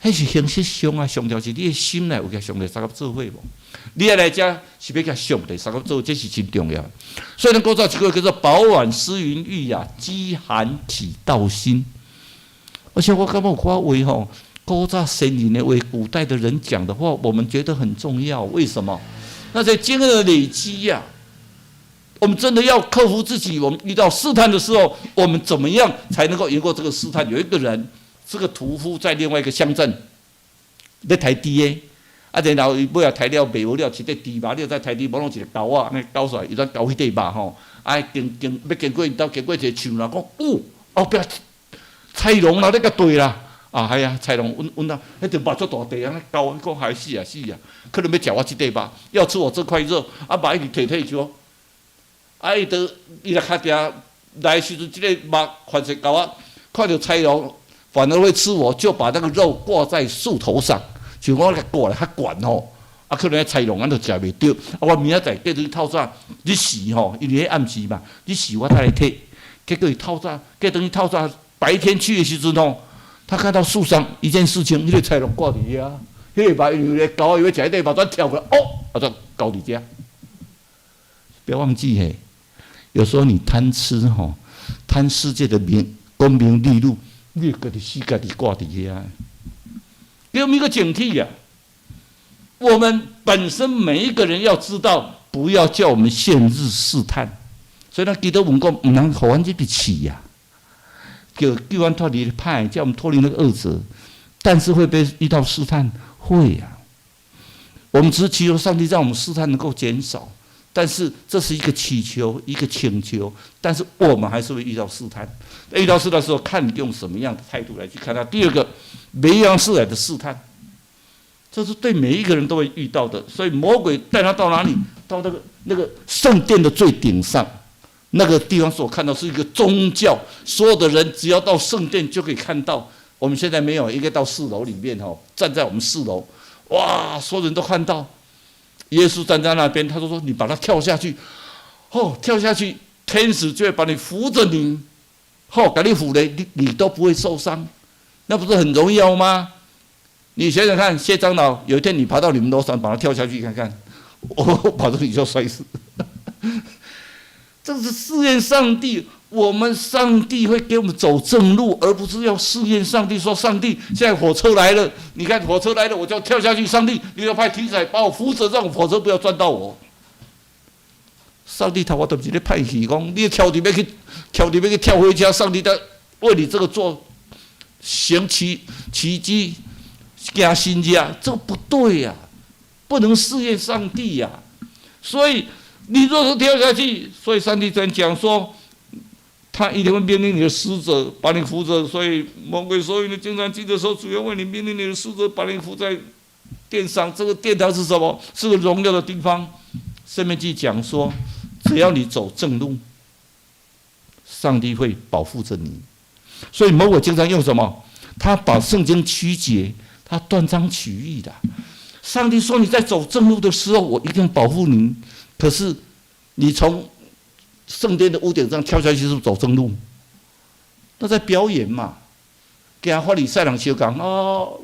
彼是形式上啊，上重要是你的心內有共上帝相佮做伙無？你愛來遮是欲共上帝相佮做，這是真重要。所以咱古早一句叫做“飽暖思淫欲呀，飢寒體道心”。而且我感覺有寡話吼，古早先人的話，古代的人講的話，我們覺得很重要。為什麼？那在經驗的累積呀，我們真的要克服自己。我們遇到試探的時候，我們怎麼樣才能夠贏過這個試探？有一個人，這個屠夫在另外一個鄉鎮咧刣豬的，啊，然後伊尾仔刣了賣無了，一塊豬肉了再刣豬，無攏一個溝仔，按呢溝出來，伊煞溝彼塊肉吼，啊，經經欲經過𪜶兜，經過一個樹林，講，哦，後壁豺狼啦咧共綴啦，啊，係啊，豺狼阮阮啊，彼條肉足大塊，按呢溝，講還死啊死啊，可能欲食我這塊肉，要吃我這塊肉，啊，肉一直退退去，啊，伊就伊來較定來時陣，這個肉反正溝仔，看著豺狼。反而會吃我，就把那個肉掛在樹頭上，像我共掛咧較懸吼，啊，可能豺狼按就食袂著。啊，我明仔載過轉透早，日時吼，因為彼暗時嘛，日時我再來提。結果伊透早，過轉去透早，白天去的時陣吼，他看到樹上一件事情，彼個豺狼掛佇遐，彼個肉因為咧狗伊欲食彼塊肉，轉跳過來，哦，啊，就勾佇遮。不要忘記嘿，有時候你貪吃吼，貪世界的名功名利祿。你會家己死，家己掛佇遐，給我們一個警惕呀！我們本身每一個人要知道，不要叫我們陷入試探。所以，咱基督文講，毋通予阮入去試呀，叫救阮脫離歹，叫我們脫離那個惡者。但是會被遇到試探，會呀。我們只是祈求上帝讓我們試探能夠減少，但是這是一個祈求，一個請求，但是我們還是會遇到試探。遇到試探的時候，看你用什麼樣的態度來去看他。第二個，每一樣事來的試探，這是對每一個人都會遇到的。所以魔鬼帶他到哪裡？到那個聖殿的最頂上，那個地方所看到是一個宗教，所有的人只要到聖殿就可以看到。我們現在沒有，應該到四樓裡面哦，站在我們四樓，哇，所有人都看到耶穌站在那邊，他就說：“你把他跳下去，哦，跳下去，天使就會把你扶着你。”好，共你扶咧，你都不會受傷，那不是很榮耀嗎？你想想看，謝長老，有一天你爬到你們樓上，把他跳下去看看，我保證你就摔死。這是試驗上帝。我們上帝會給我們走正路，而不是要試驗上帝。說上帝，現在火車來了，你看火車來了，我就跳下去。上帝，你要派天使把我扶着，讓火車不要撞到我。上帝頭我都是咧拍戲，講你跳佇欲去，跳佇欲去跳火車，上帝在為你這個做行奇蹟、行神蹟，這個不對呀，不能試驗上帝呀。所以你若是跳下去，所以上帝在講說，他一定會命令你的使者把你扶着，所以魔鬼所以你經常記得說，主要為你命令你的使者把你扶在殿上。這個殿堂是什麼？是個榮耀的地方。申命記講說，只要你走正路，上帝會保護着你。所以魔鬼經常用什麼？他把聖經曲解，他斷章取義的。上帝說你在走正路的時候，我一定保護你。可是你從聖殿的屋頂上跳下去是走正路，那在表演嘛？驚法利賽人相共哦，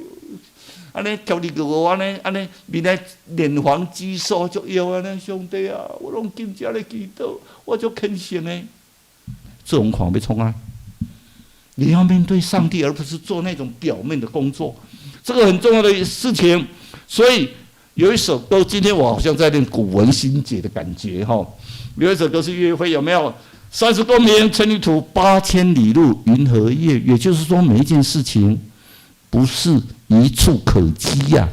按呢跳入去我按呢按呢面來臉黃肌瘦就枵按呢，上帝啊，我攏禁食咧祈禱，我足虔誠的，這種狂欲創啊！你要面對上帝，而不是做那種表面的工作，這個很重要的事情。所以有一首歌，今天我好像在念古文新解的感覺哈。有一首歌是岳飛，有沒有？30功名塵與土，8000里路雲和月。也就是說，每一件事情不是一蹴可幾呀。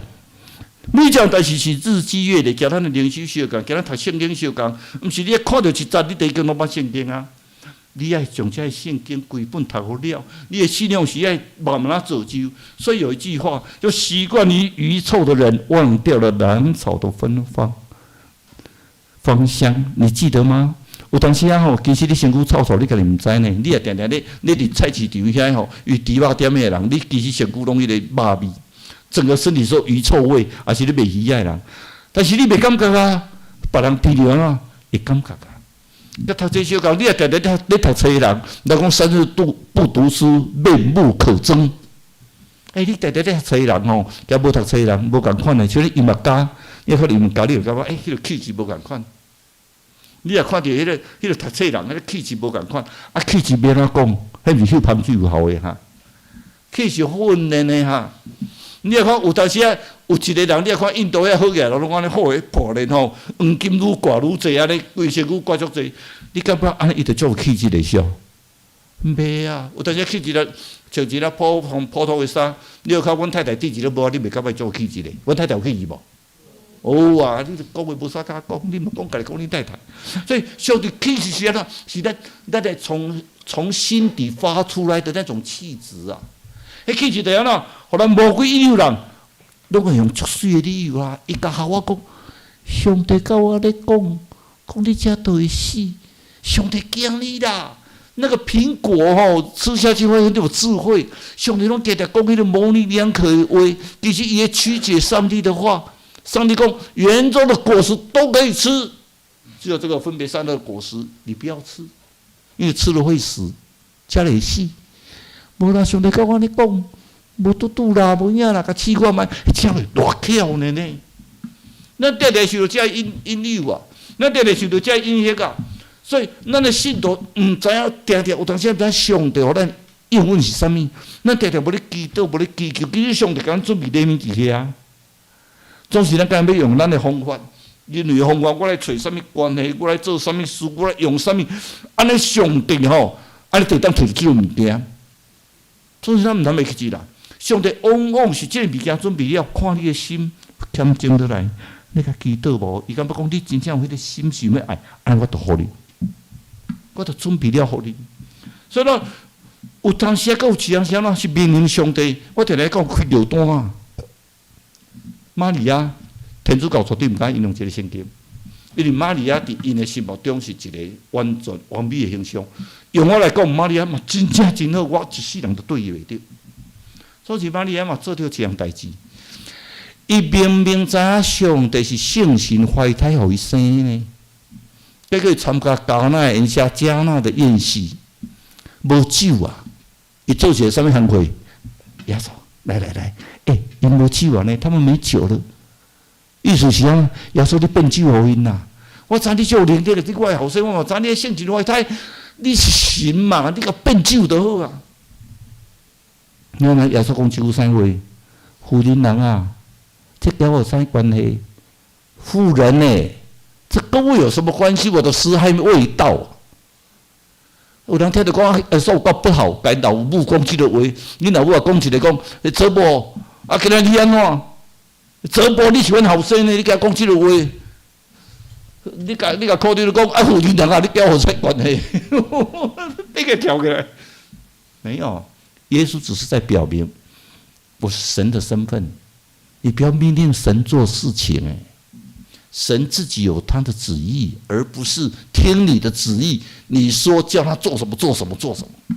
每件代誌是日積月累，加咱的靈修相共，加咱讀聖經相共，毋是你看著一節，你就已經攏捌聖經啊。你愛將這聖經規本讀好了，你的信仰是愛慢慢仔造就。所以有一句話，就習慣於魚臭的人，忘掉了蘭草的芬芳芳香，你記得嗎？有當時啊吼，其實你身軀臭臭，你家己毋知呢。你也定定咧，你佇菜市場遐吼，伊豬肉店的人，你其實身軀攏彼個肉味，整個身體說魚臭味，抑是咧賣魚仔的人，但是你袂感覺啊，別人聞著啊，會感覺啊。你讀冊相共，你也定定咧讀冊的人，人講三日不讀書，面目可憎。欸，你定定咧讀冊的人吼，佮無讀冊的人無仝款的，像你音樂家，你看音樂家，你就感覺欸，彼個氣質無仝款。你若看著彼個讀冊人，彼個氣質無仝款，啊，氣質欲按怎講？彼毋是嗅香水有效的哈，氣質訓練的哈。你若看有當時啊，有一個人，你若看印度遐好額，攏按呢好的破練吼，黃金愈掛愈濟，按呢規身軀掛足濟，你感覺按呢伊就足有氣質的是？袂啊，有當時去一个穿一个普通普通的衫，你若看阮太太佇一个帽，你袂感覺足有氣質的？阮太太有氣質無？有啊，你講話無啥敢講，你毋講家己講恁太太。所以上帝氣質是按怎？是咱咱從心底發出來的那種氣質啊！彼氣質就按怎？予咱魔鬼引誘人，攏會用足媠的理由啊！伊共夏娃講，上帝佮我咧講，講你這都會死，上帝驚你啦！那個蘋果吼，吃下去會很有智慧。上帝攏定定講彼個模稜兩可的話，其實伊咧曲解上帝的話。上帝講，園中的果實都可以吃，只有這個分別善惡的果實你不要吃，因為吃了會死，才會死。無啦，上帝佮我按呢講，無拄拄啦，無影啦，共試看覓，這會偌巧呢呢。咱定定受著這引誘啊，咱定定受著這影響啊，所以咱的信徒毋知影，定定有當時毋知影上帝予咱應允是啥物，咱定定無咧祈禱，無咧祈求，其實上帝共咱準備禮物佇遐。總是咱敢欲用咱的方法，人類的方法，我來揣啥物關係，我來做啥物事，我來用啥物，按呢上帝吼，按呢就當提這個物件。總是咱毋通袂記住啦。上帝往往是這個物件準備了，看你的心謙靜落來，你共祈禱無？伊感覺講你真正有彼個心想欲愛，按呢我就予你，我就準備了予你。所以說，有當時啊，閣有一當時按怎是面臨上帝，我定定講開尿單啊。瑪利亞，天主教絕對毋敢引用這个聖經，因為瑪利亞佇𪜶的心目中是一個完全完美的形象。用我來講，瑪利亞嘛真正真好，我一世人都對伊袂著。所以瑪利亞嘛做著一項代誌，伊明明知影上帝是聖神懷胎予伊生呢，結果參加迦拿宴席、迦拿的宴席，無酒啊！伊做一个啥物行為？耶穌，來來來，欸，𪜶無酒啊呢，他們沒酒了。意思是講，耶穌你變酒予𪜶啦。我知你足有能力的，你我的後生，我嘛知你聖神懷胎，你是神嘛？你共變酒就好啊。你看耶穌講這句啥話？婦人人啊，這跟我有啥關係？婦人呢？這跟我有什麼關係？我的時還未到。有人聽著講耶穌有夠不好，共老母講這个話，恁老母也講一个講，查某，啊，今仔你按怎？查某你是阮後生呢，你共講這个話，你共苦你講啊，婦人人啊，你跟我有啥關係？你共跳起來，沒有，耶穌只是在表明我是神的身份，你不要命令神做事情，欸，神自己有他的旨意，而不是聽你的旨意。你說叫他做什麼做什麼做什麼，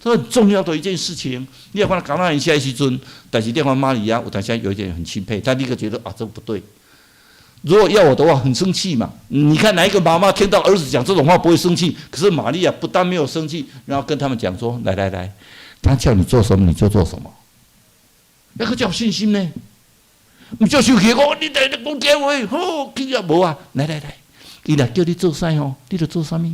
這很重要的一件事情。你也看橄欖園下時陣，但是你看瑪利亞，有當時有一點很欽佩，但立刻覺得啊，這不對。如果要我的話，很生氣嘛。你看哪一個媽媽聽到兒子講這種話不會生氣？可是瑪利亞不但沒有生氣，然後跟他們講說：來來來，他叫你做什麼你就做什麼。那個叫信心呢？毋叫生氣，講你佇咧講假話，好，去啊無啊！來來來，伊若叫你做啥吼，你就做啥物。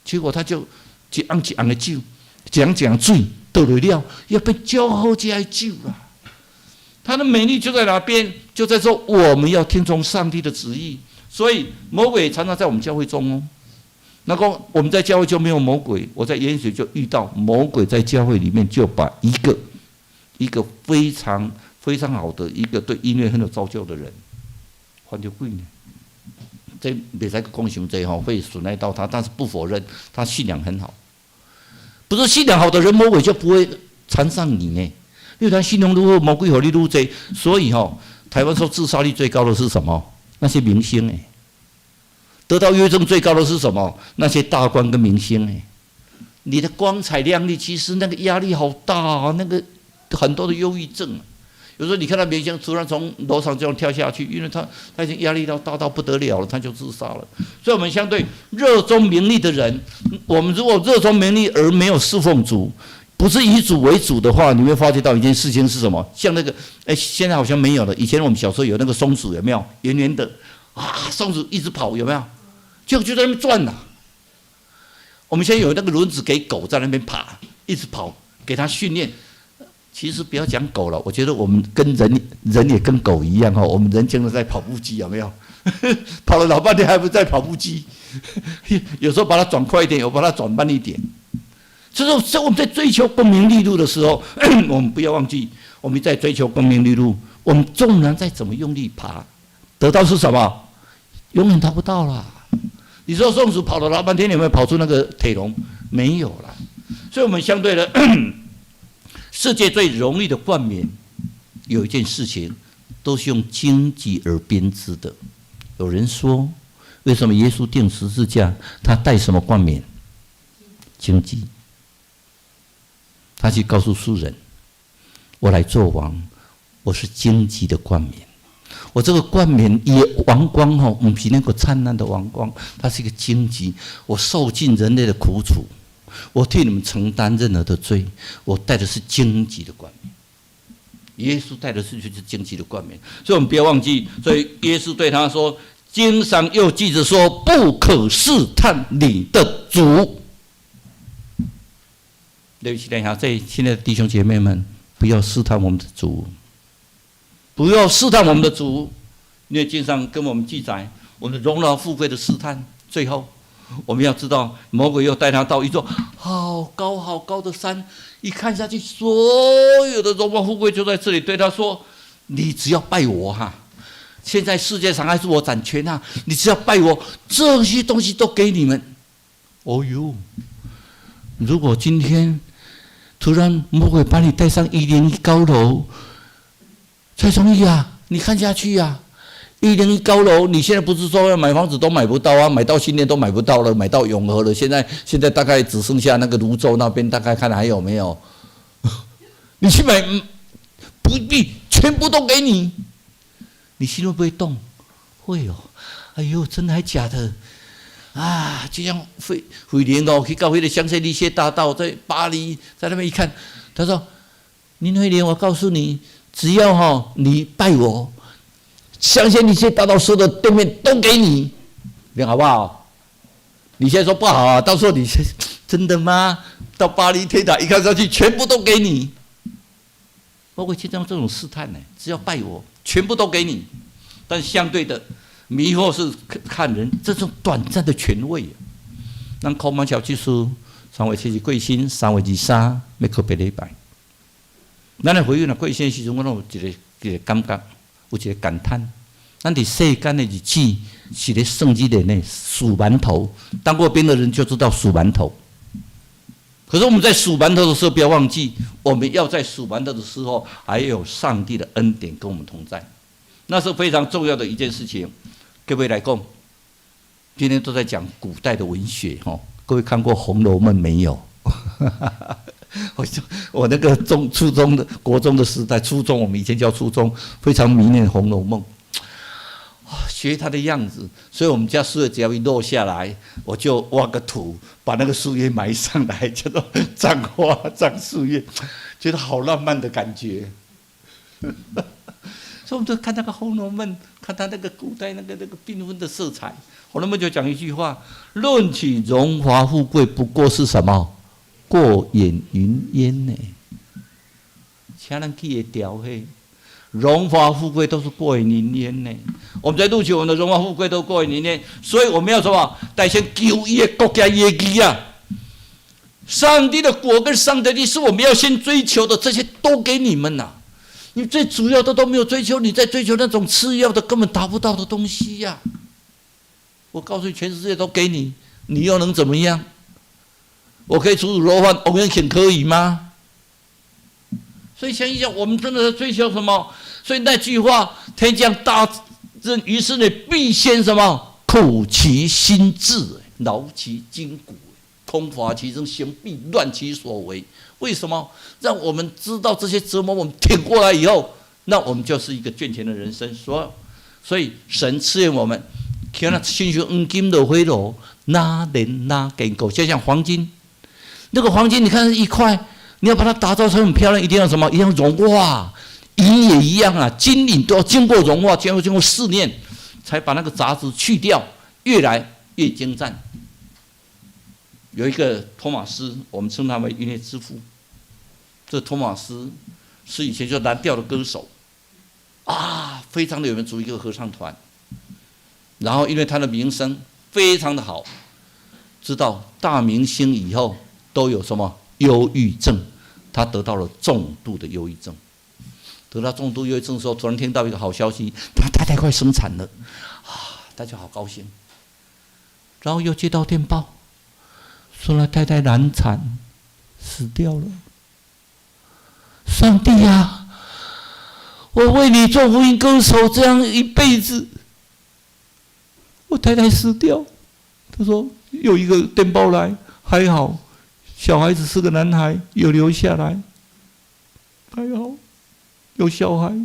結果他就一甕一甕的酒，一甕一甕水倒落了，要變足好食的酒啦。他的美麗就在哪邊？就在說我們要聽從上帝的旨意。所以魔鬼常常在我們教會中哦。那個我們在教會就沒有魔鬼，我在研習就遇到魔鬼在教會裡面就把一個非常非常好的一個對音樂很有造就的人，犯著鬼呢。這袂使講傷濟吼，會損害到他，但是不否認他信仰很好。不是信仰好的人，魔鬼就不會纏上你呢。因為他信仰如何，魔鬼予你愈濟。所以吼，台灣說自殺率最高的是什麼？那些明星哎，得到憂鬱症最高的是什麼？那些大官跟明星哎，你的光彩亮麗，其實那個壓力好大啊，那個很多的憂鬱症。有時候你看到明星突然從樓上這樣跳下去，因為他已經壓力到大到不得了了，他就自殺了。所以，我們相對熱衷名利的人，我們如果熱衷名利而沒有侍奉主，不是以主為主的話，你會發覺到一件事情是什麼？像那個，哎，現在好像沒有了。以前我們小時候有那個松鼠，有沒有？圓圓的，啊，松鼠一直跑，有沒有？就在那邊轉吶。我們現在有那個輪子給狗在那邊爬，一直跑，給它訓練。其實不要講狗了，我覺得我們跟人人也跟狗一樣哈，我們人經常在跑步機，有沒有？跑了老半天還不在跑步機，有時候把它轉快一點，有把它轉慢一點。就是我們在追求功名利祿的時候，我們不要忘記，我們在追求功名利祿，我們縱然再怎麼用力爬，得到是什麼？永遠達不到了。你說松鼠跑了老半天，有沒有跑出那個鐵籠？沒有了。所以，我們相對的。世界最容易的冠冕，有一件事情，都是用荊棘而編織的。有人說，為什麼耶穌釘十字架，他戴什麼冠冕？荊棘。他去告訴世人：“我來做王，我是荊棘的冠冕。我這個冠冕也王冠吼，毋是那個燦爛的王冠，它是一個荊棘。我受盡人類的苦楚。”我替你們承擔任何的罪，我戴的是荊棘的冠冕。耶穌戴的是就是荊棘的冠冕，所以我們不要忘記。所以耶穌對他說：“經上又記著說，不可試探你的主。”對不起，等一下，這親愛的弟兄姐妹們，不要試探我們的主，不要試探我們的主，因為經上跟我們記載，我們榮華富貴的試探，最後。我們要知道，魔鬼又帶他到一座好高好高的山，一看下去，所有的榮華富貴就在這裡。對他說：“你只要拜我哈，現在世界上還是我掌權啊！你只要拜我，這些東西都給你們。”哦喲，如果今天突然魔鬼把你帶上101高樓，蔡崇義啊，你看下去呀。101高樓，你現在不是說要買房子都買不到啊？買到新店都買不到了，買到永和了。現在大概只剩下那個蘆洲那邊，大概看還有沒有？你去買，不必全部都給你，你心會不會動？會哦。哎呦，真的還假的？啊，就像惠惠蓮哦，去到彼个香榭麗舍大道，在巴黎，在那邊一看，他說：“林惠蓮，我告訴你，只要哈你拜我。”香榭麗舍大道所有的店面都給你，你好不好？你現在說不好啊，到時候你真的嗎？到巴黎鐵塔一看上去，全部都給你。包括像這種試探呢，只要拜我，全部都給你。但相對的，迷惑是看人這種短暫的權位。咱考馬橋技術，3月7日過身，3月23欲告別禮拜。咱來回應了過身的時陣，我攏有一個一個感覺，有一個感嘆。咱佇世間的日子是咧算這個呢，數饅頭。當過兵的人就知道數饅頭。可是我們在數饅頭的時候，不要忘記，我們要在數饅頭的時候，還有上帝的恩典跟我們同在，那是非常重要的一件事情。各位來講，今天都在講古代的文學，吼，各位看過《紅樓夢》沒有？我就我那個中初中的國中的時代，初中我們以前叫初中，非常迷戀《紅樓夢》。學他的樣子，所以我們家樹葉只要一落下來，我就挖個土，把那個樹葉埋上來，叫做葬花葬樹葉，覺得好浪漫的感覺。所以我們就看那個《紅樓夢》，看他那個古代那個繽紛的色彩，《紅樓夢》就講一句話：論起榮華富貴，不過是什麼？過眼雲煙呢？請咱記會牢彼。榮華富貴都是過眼雲煙呢。我們在錄取我們的榮華富貴都過眼雲煙，所以我們要什麼？得先求伊的國佮伊的義啊！上帝的國跟上帝的義是我們要先追求的，這些都給你們吶。你最主要的都沒有追求，你在追求那種次要的根本達不到的東西呀。我告訴你，全世界都給你，你又能怎麼樣？我可以出魯肉飯，王永慶可以嗎？所以想一想，我們真的在追求什麼？所以那句話，天降大任於斯人，必先什麼？苦其心志，勞其筋骨，空乏其身，行必亂其所為。為什麼？讓我們知道這些折磨，我們挺過來以後，那我們就是一個健全的人生。所以神賜予我們，看那親像黃金落火爐，若煉若堅固，就像黃金，那個黃金，你看一塊。你要把它打造成很漂亮，一定要什麼？一定要融化。銀也一樣啊，金銀都要經過融化，經過試煉，才把那個雜質去掉，越來越精湛。有一個托馬斯，我們稱他為音樂之父。這托馬斯是以前就藍調的歌手，啊，非常的有名，組一個合唱團。然後因為他的名聲非常的好，知道大明星以後都有什麼？憂鬱症，他得到了重度的憂鬱症。得到重度憂鬱症的時候，突然聽到一個好消息，他太太快生產了，啊，他就好高興。然後又接到電報，說他太太難產，死掉了。上帝啊，我為你做福音歌手這樣一輩子，我太太死掉。他說有一個電報來，還好。小孩子是個男孩，有留下來，還好有小孩。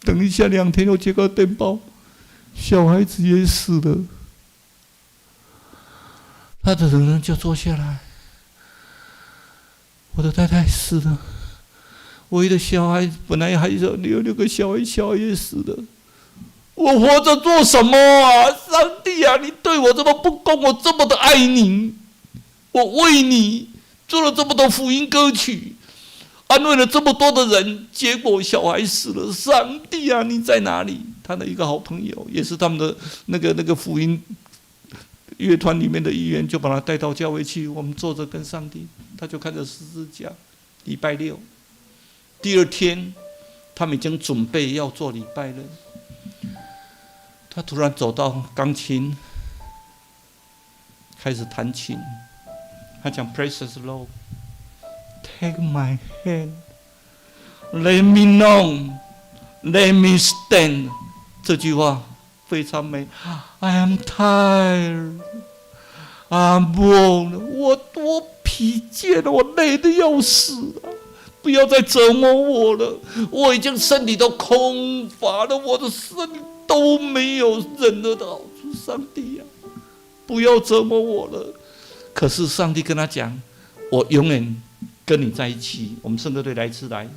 等一下2天又接個電報，小孩子也死了。他的人就坐下來，我的太太死了，我的小孩本來還有六個小孩，小孩也死了。我活着做什麼啊？上帝啊，你對我這麼不公，我這麼的愛你。我為你做了這麼多福音歌曲，安慰了這麼多的人，結果小孩死了。上帝啊，你在哪裡？他的一個好朋友，也是他們的那個福音樂團裡面的一員，就把他帶到教會去。我們坐着跟上帝，他就看着十字架。禮拜六，第二天，他們已經準備要做禮拜了。他突然走到鋼琴，開始彈琴。他講：“Precious Lord, take my hand, let me know, let me stand。”這句話非常美。I am tired, I'm worn。我多疲倦了，我累得要死了，不要再折磨我了。我已經身體都空乏了，我的身體都沒有任何的好處。上帝呀，不要折磨我了。可是上帝跟他講：“我永遠跟你在一起。”我們聖歌隊來一次來。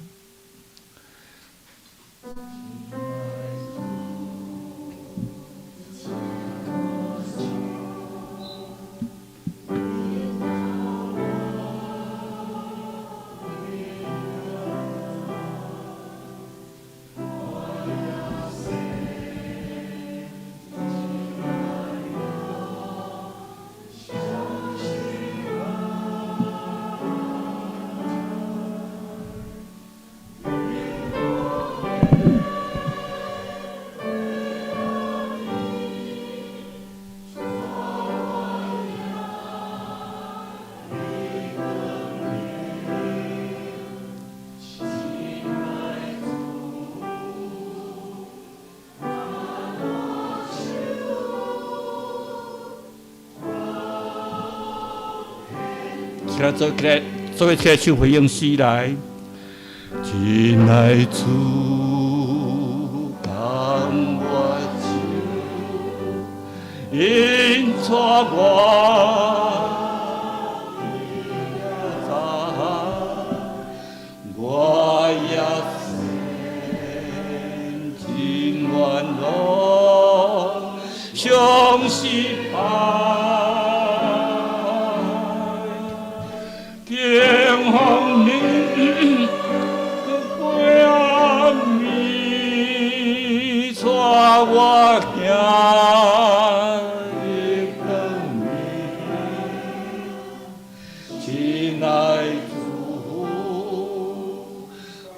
起來做起來，做伙起來唱回應詩來。親愛主，牽我手，引帶我走，我也真軟弱，常失敗。天風你過暗暝，帶我行入光明。親愛主，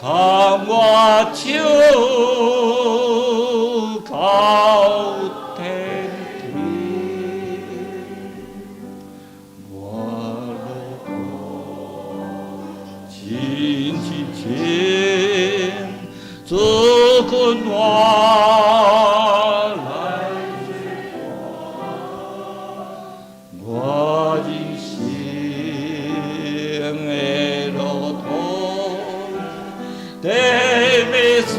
牽我手到天庭，我路途真真情，主君我來做伴，我人生的路途特別險，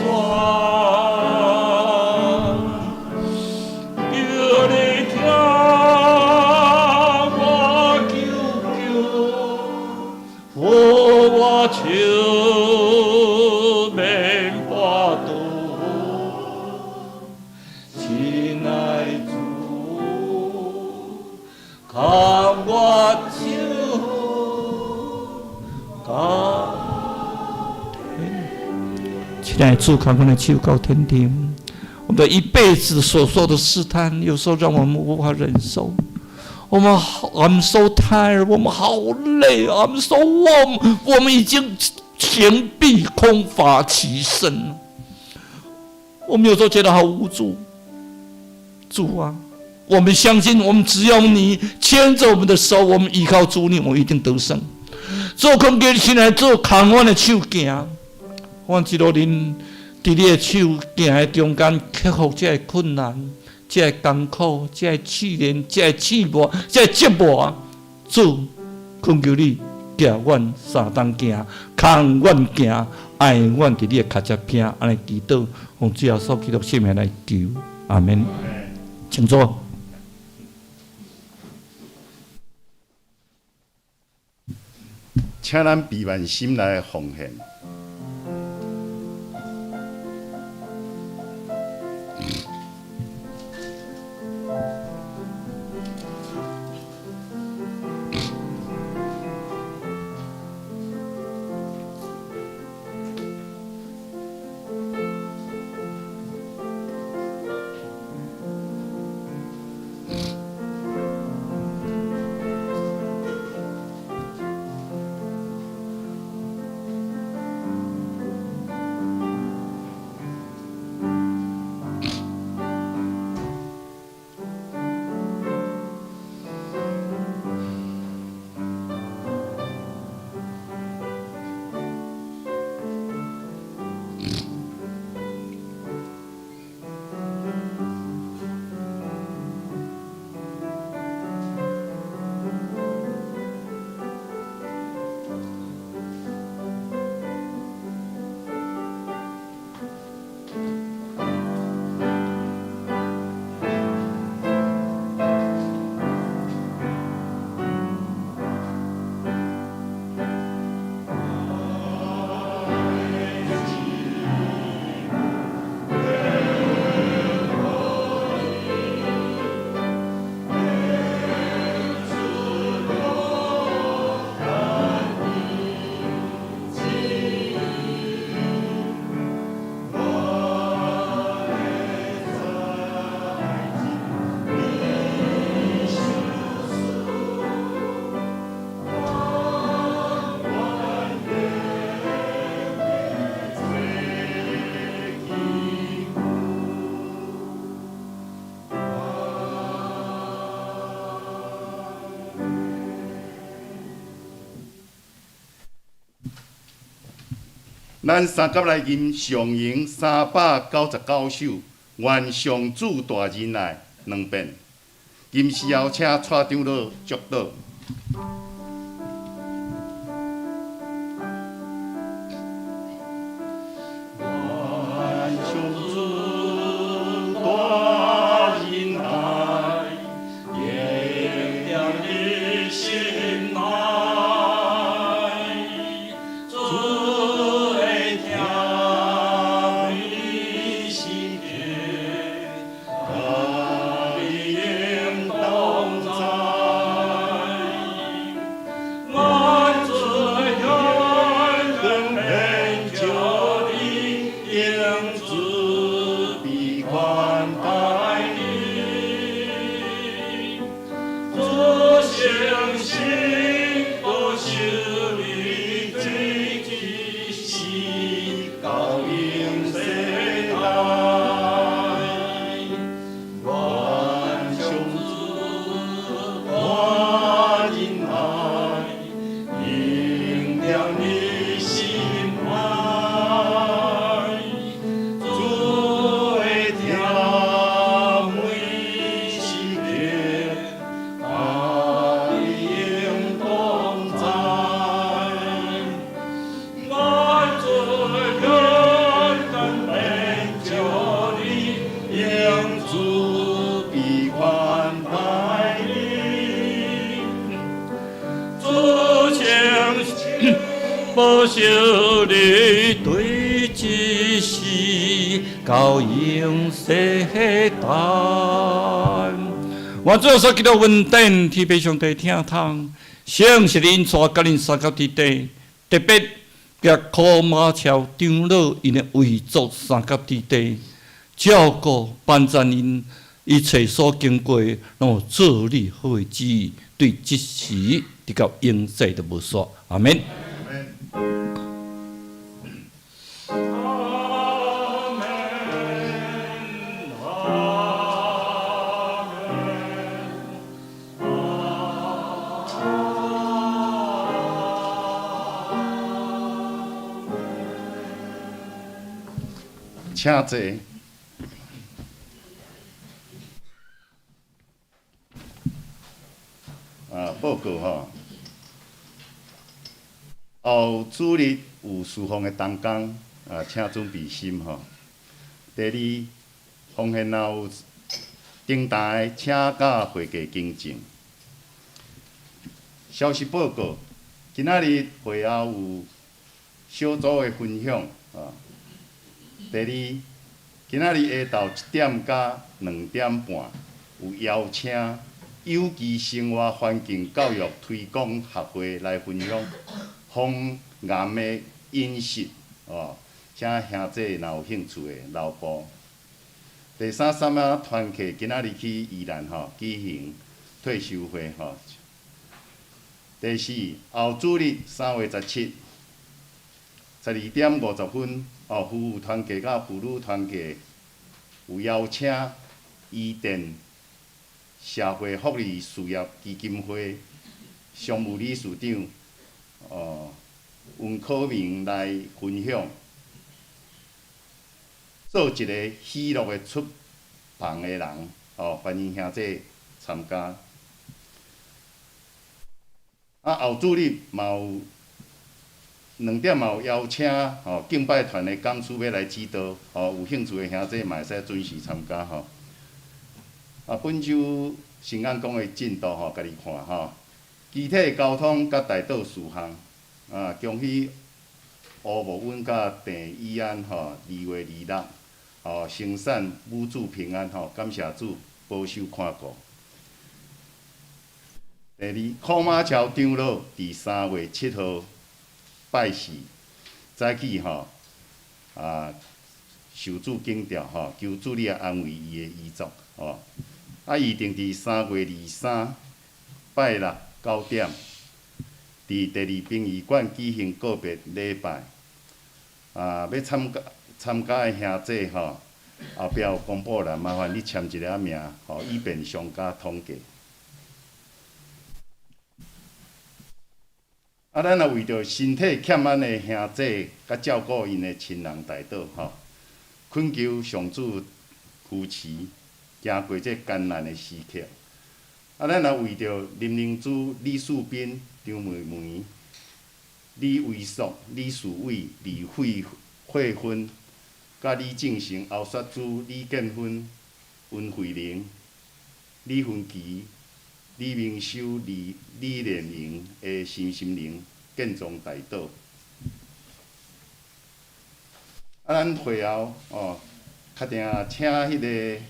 求你聽我求救，扶我手免跋倒。親愛主，牽我手到天。親愛的主，牽阮的手到天庭。我們的一輩子所受的試探，有時候讓我們無法忍受。我們好，I'm so tired，我們好累，I'm so warm，我們已經行必空乏其身。我們有時候覺得好無助。主啊，我們相信，我們只要你牽着我們的手，我們依靠主你，我們一定得勝。主，懇求你親愛主，牽阮的手行，阮一路恁佇你的手行的中間，克服這个困難、這个艱苦、這个試煉、這个試磨、這个折磨。主，懇求你寄阮相同行，牽阮行，愛阮佇你的跤跡邊，按呢祈禱，奉主耶穌基督聖名來求，阿門。請坐。請咱閉萬心來奉獻。咱三甲來吟上詠399首，願上主大仁愛兩遍。吟詩後，請蔡長老祝禱。主相信，保守你對這世到永世代。願主耶穌基督恩典，天父上帝疼痛，聖神引帶佮恁相佮佇底，特別佮柯馬橋長老𪜶的遺族相佮佇底，照顧幫贊𪜶一切所經過，攏有做你好的旨意，對這時直到永世都無煞。阿們。請坐。啊，報告吼，後主日有事奉的同工，啊，請準備心吼。第二，奉獻若有頂台，請佮會計更正。消息報告，今仔日會後有小組的分享啊。第二，今仔日下晝1點到2點半有邀請有機生活環境教育推廣學會來分享防癌的飲食哦，請兄弟若有興趣的留步。第三，三仔團契今仔日去宜蘭吼舉行退修會吼。第四，後主日3月17，12點50分，哦，夫婦團契佮婦女團契有邀請伊甸社會福利事業基金會常務理事長哦溫可明來分享，做一个喜樂的出房的人，哦，歡迎兄弟參加。啊，後主日嘛有2點嘛有邀請吼敬拜團的講師欲來指導，吼有興趣的兄弟嘛會使準時參加吼。啊，本週新安宮的進度吼，家己看吼。機體交通佮代禱事項，啊，恭喜吳慕溫佮鄭以安吼，2月26，吼生產母子平安吼，感謝主保守看顧。第二，柯馬橋長老佇3月7號拜四早起吼，啊，受主警召吼，求主你來安慰伊的遺族吼。啊，預定佇3月23拜六9點，佇第二殯儀館舉行告別禮拜。啊，欲參加參加的兄弟吼，後壁有公布欄，麻煩你簽一下名，吼，以便商家統計。啊，咱也為著身體欠安的兄弟，佮照顧𪜶的親人代禱吼，懇求上主扶持，行過這艱難的時刻。啊，咱也為著林靈珠、李樹斌、張妹妹、李維淑、李樹偉、李慧慧芬、佮李正成、歐雪珠、李建芬、溫慧玲、李芬奇、李明修、李李連瑩的身心靈健壯代禱。啊，咱會後哦，確定請彼个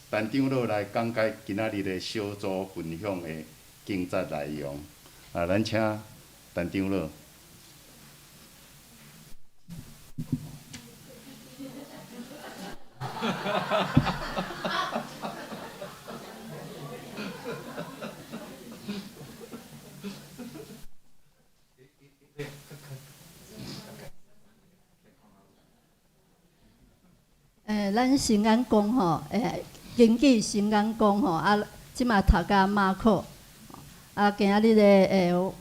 陳長老來講解今仔日的小組分享的經節內容。啊，咱請陳長老。咱新安宮吼，根據新安宮吼，啊，這馬讀甲馬可，啊，今仔日的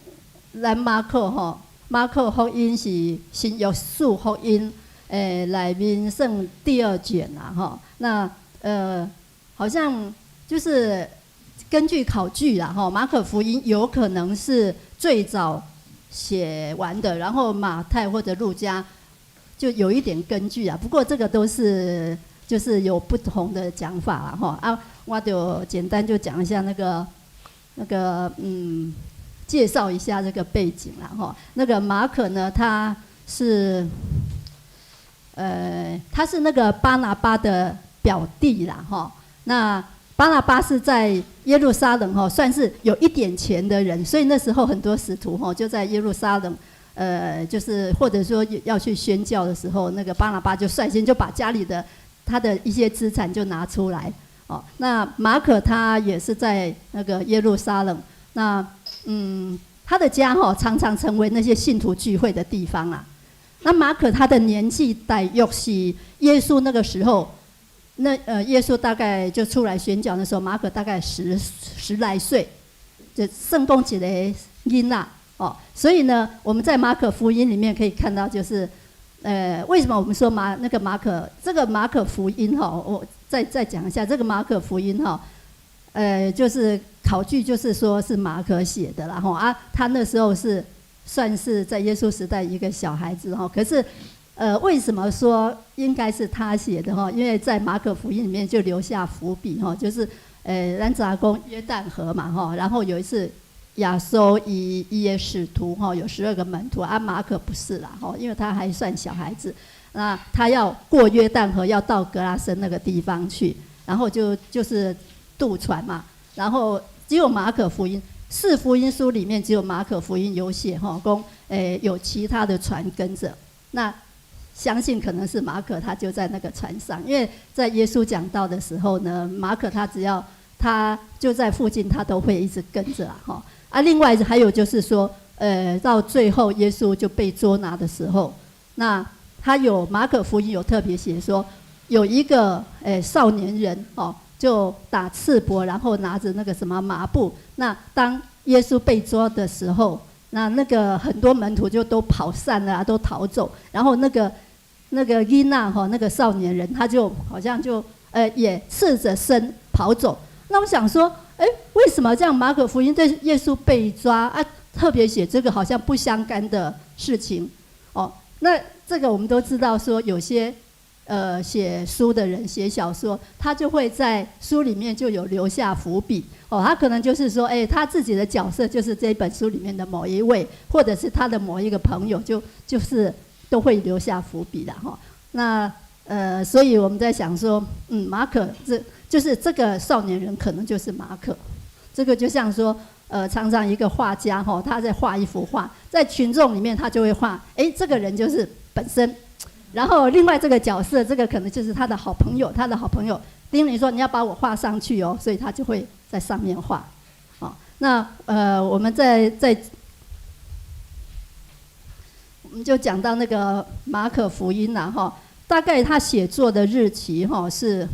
咱馬可吼，馬可福音是新約四福音，內面算第二卷啦，吼。那好像就是根據考據啦，吼，馬可福音有可能是最早寫完的，然後馬太或者路加就有一點根據啊。不過這個都是就是有不同的講法啦，吼啊，我就簡單就講一下那個介绍一下這個背景啦，哈。那個馬可呢，他是那個巴拿巴的表弟啦，哈。那巴拿巴是在耶路撒冷哈，算是有一點錢的人，所以那時候很多使徒哈就在耶路撒冷，就是或者說要去宣教的時候，那個巴拿巴就率先就把家裡的他的一些資產就拿出來。哦，那馬可他也是在那個耶路撒冷，那他的家哈常常成為那些信徒聚會的地方啊。那馬可他的年紀大約是耶穌那個時候，那耶穌大概就出來宣教的時候，馬可大概十來歲，就算講一個囡仔哦。所以呢，我們在馬可福音裡面可以看到，就是為什麼我們說馬那個馬可這個馬可福音哈，我再講一下這個馬可福音哈，就是考據就是說是馬可寫的啦吼啊，他那時候是算是在耶穌時代一個小孩子哈，可是為什麼說應該是他寫的哈？因為在馬可福音裡面就留下伏筆哈，就是咱知影講約旦河嘛哈，然後有一次耶穌伊的使徒哈有12個門徒啊，馬可不是啦哈，因為他還算小孩子。那他要過約旦河，要到格拉森那個地方去，然後就是渡船嘛。然後只有馬可福音四福音書裡面只有馬可福音有寫哈，講有其他的船跟着。那相信可能是馬可他就在那個船上，因為在耶穌講道的時候呢，馬可他只要他就在附近，他都會一直跟着啊哈。啊，另外還有就是說，到最後耶穌就被捉拿的時候，那他有馬可福音有特別寫說，有一個少年人哦，就打赤膊，然後拿着那個什麼麻布。那當耶穌被抓的時候，那個很多門徒就都跑散了，都逃走。然後那個囡仔哈，那個少年人，他就好像就也赤着身跑走。那我想說，為什麼這樣？馬可福音對耶穌被抓啊，特別寫這個好像不相干的事情哦。那這個我們都知道，說有些寫書的人寫小說，他就會在書裡面就有留下伏筆哦。他可能就是說，他自己的角色就是這本書裡面的某一位，或者是他的某一個朋友，就是都會留下伏筆的哈。那所以我們在想說，馬可這就是這個少年人，可能就是馬可。這個就像說，常常一個畫家哈，他在畫一幅畫，在群眾裡面他就會畫，這個人就是本身，然後另外這個角色，這個可能就是他的好朋友，他的好朋友叮嚀說你要把我畫上去哦，所以他就會在上面畫。哦，那我們在我們就講到那個馬可福音啦，哈，大概他寫作的日期哈是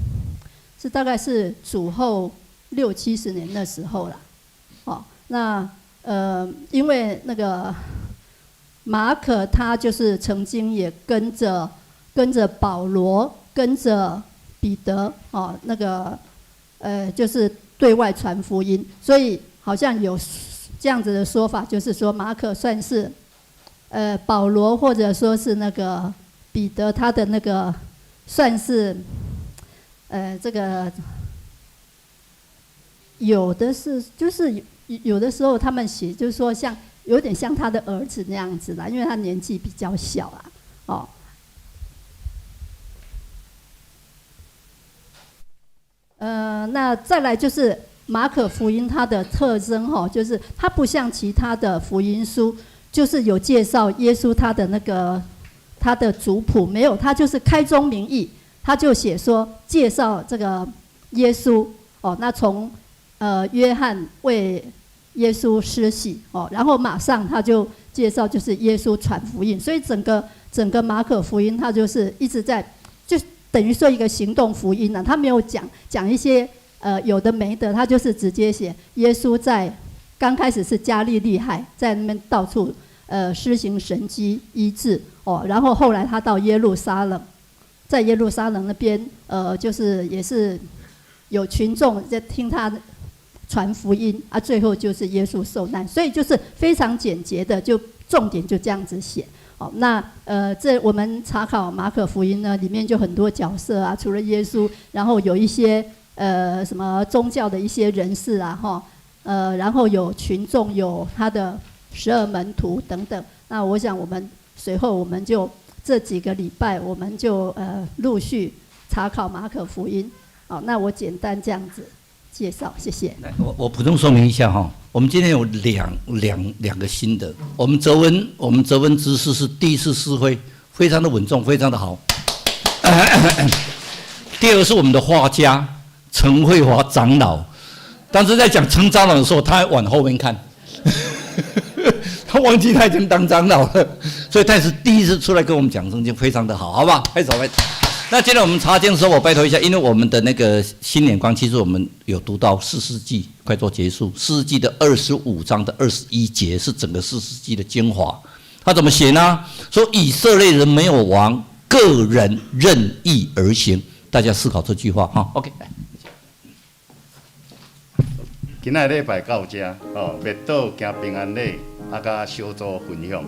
大概是主後六七十年的時候啦。哦，那因為那個馬可他就是曾經也跟着保羅，跟着彼得哦，那個就是對外傳福音，所以好像有這樣子的說法，就是說馬可算是保羅或者說是那個彼得他的那個算是這個有的是就是有的時候他們寫就是說像有點像他的兒子那樣子啦，因為他年紀比較小啊，哦。那再來就是馬可福音它的特徵哈，就是它不像其他的福音書，就是有介紹耶穌他的那個他的族譜沒有，他就是開宗明義，他就寫說介紹這個耶穌哦，那從約翰為耶穌施洗哦，然後馬上他就介紹就是耶穌傳福音，所以整個馬可福音他就是一直在就等於說一個行動福音呢，他沒有講一些有的沒的，他就是直接寫耶穌在剛開始是加利利海，在那邊到處施行神蹟醫治哦，然後後來他到耶路撒冷，在耶路撒冷那邊就是也是有群眾在聽他傳福音啊，最後就是耶穌受難，所以就是非常簡潔的，就重點就這樣子寫。好，那這我們查考馬可福音呢，裡面就很多角色啊，除了耶穌，然後有一些什麼宗教的一些人士啊，哈，然後有群眾，有他的12門徒等等。那我想我們隨後我們就這幾個禮拜，我們就陸續查考馬可福音。好，那我簡單這樣子介紹，謝謝。來，我補充說明一下哈，我們今天有兩個新的，我們澤文執事是第一次試會，非常的穩重，非常的好。第二個是我們的畫家陳慧華長老，當時在講陳長老的時候，他還往後面看，他忘記他已經當長老了，所以他是第一次出來跟我們講聖經，非常的好，好不好？拍手拍。那今天我們查經的時候，我拜託一下，因為我們的那個新眼光，其實我們有讀到士師記快做結束，士師記的25章的21節是整個士師記的精華。他怎麼寫呢？說以色列人沒有王，各人任意而行。大家思考這句話哈。OK，來。今仔禮拜到這，吼，默禱行平安禮，啊，佮小組分享。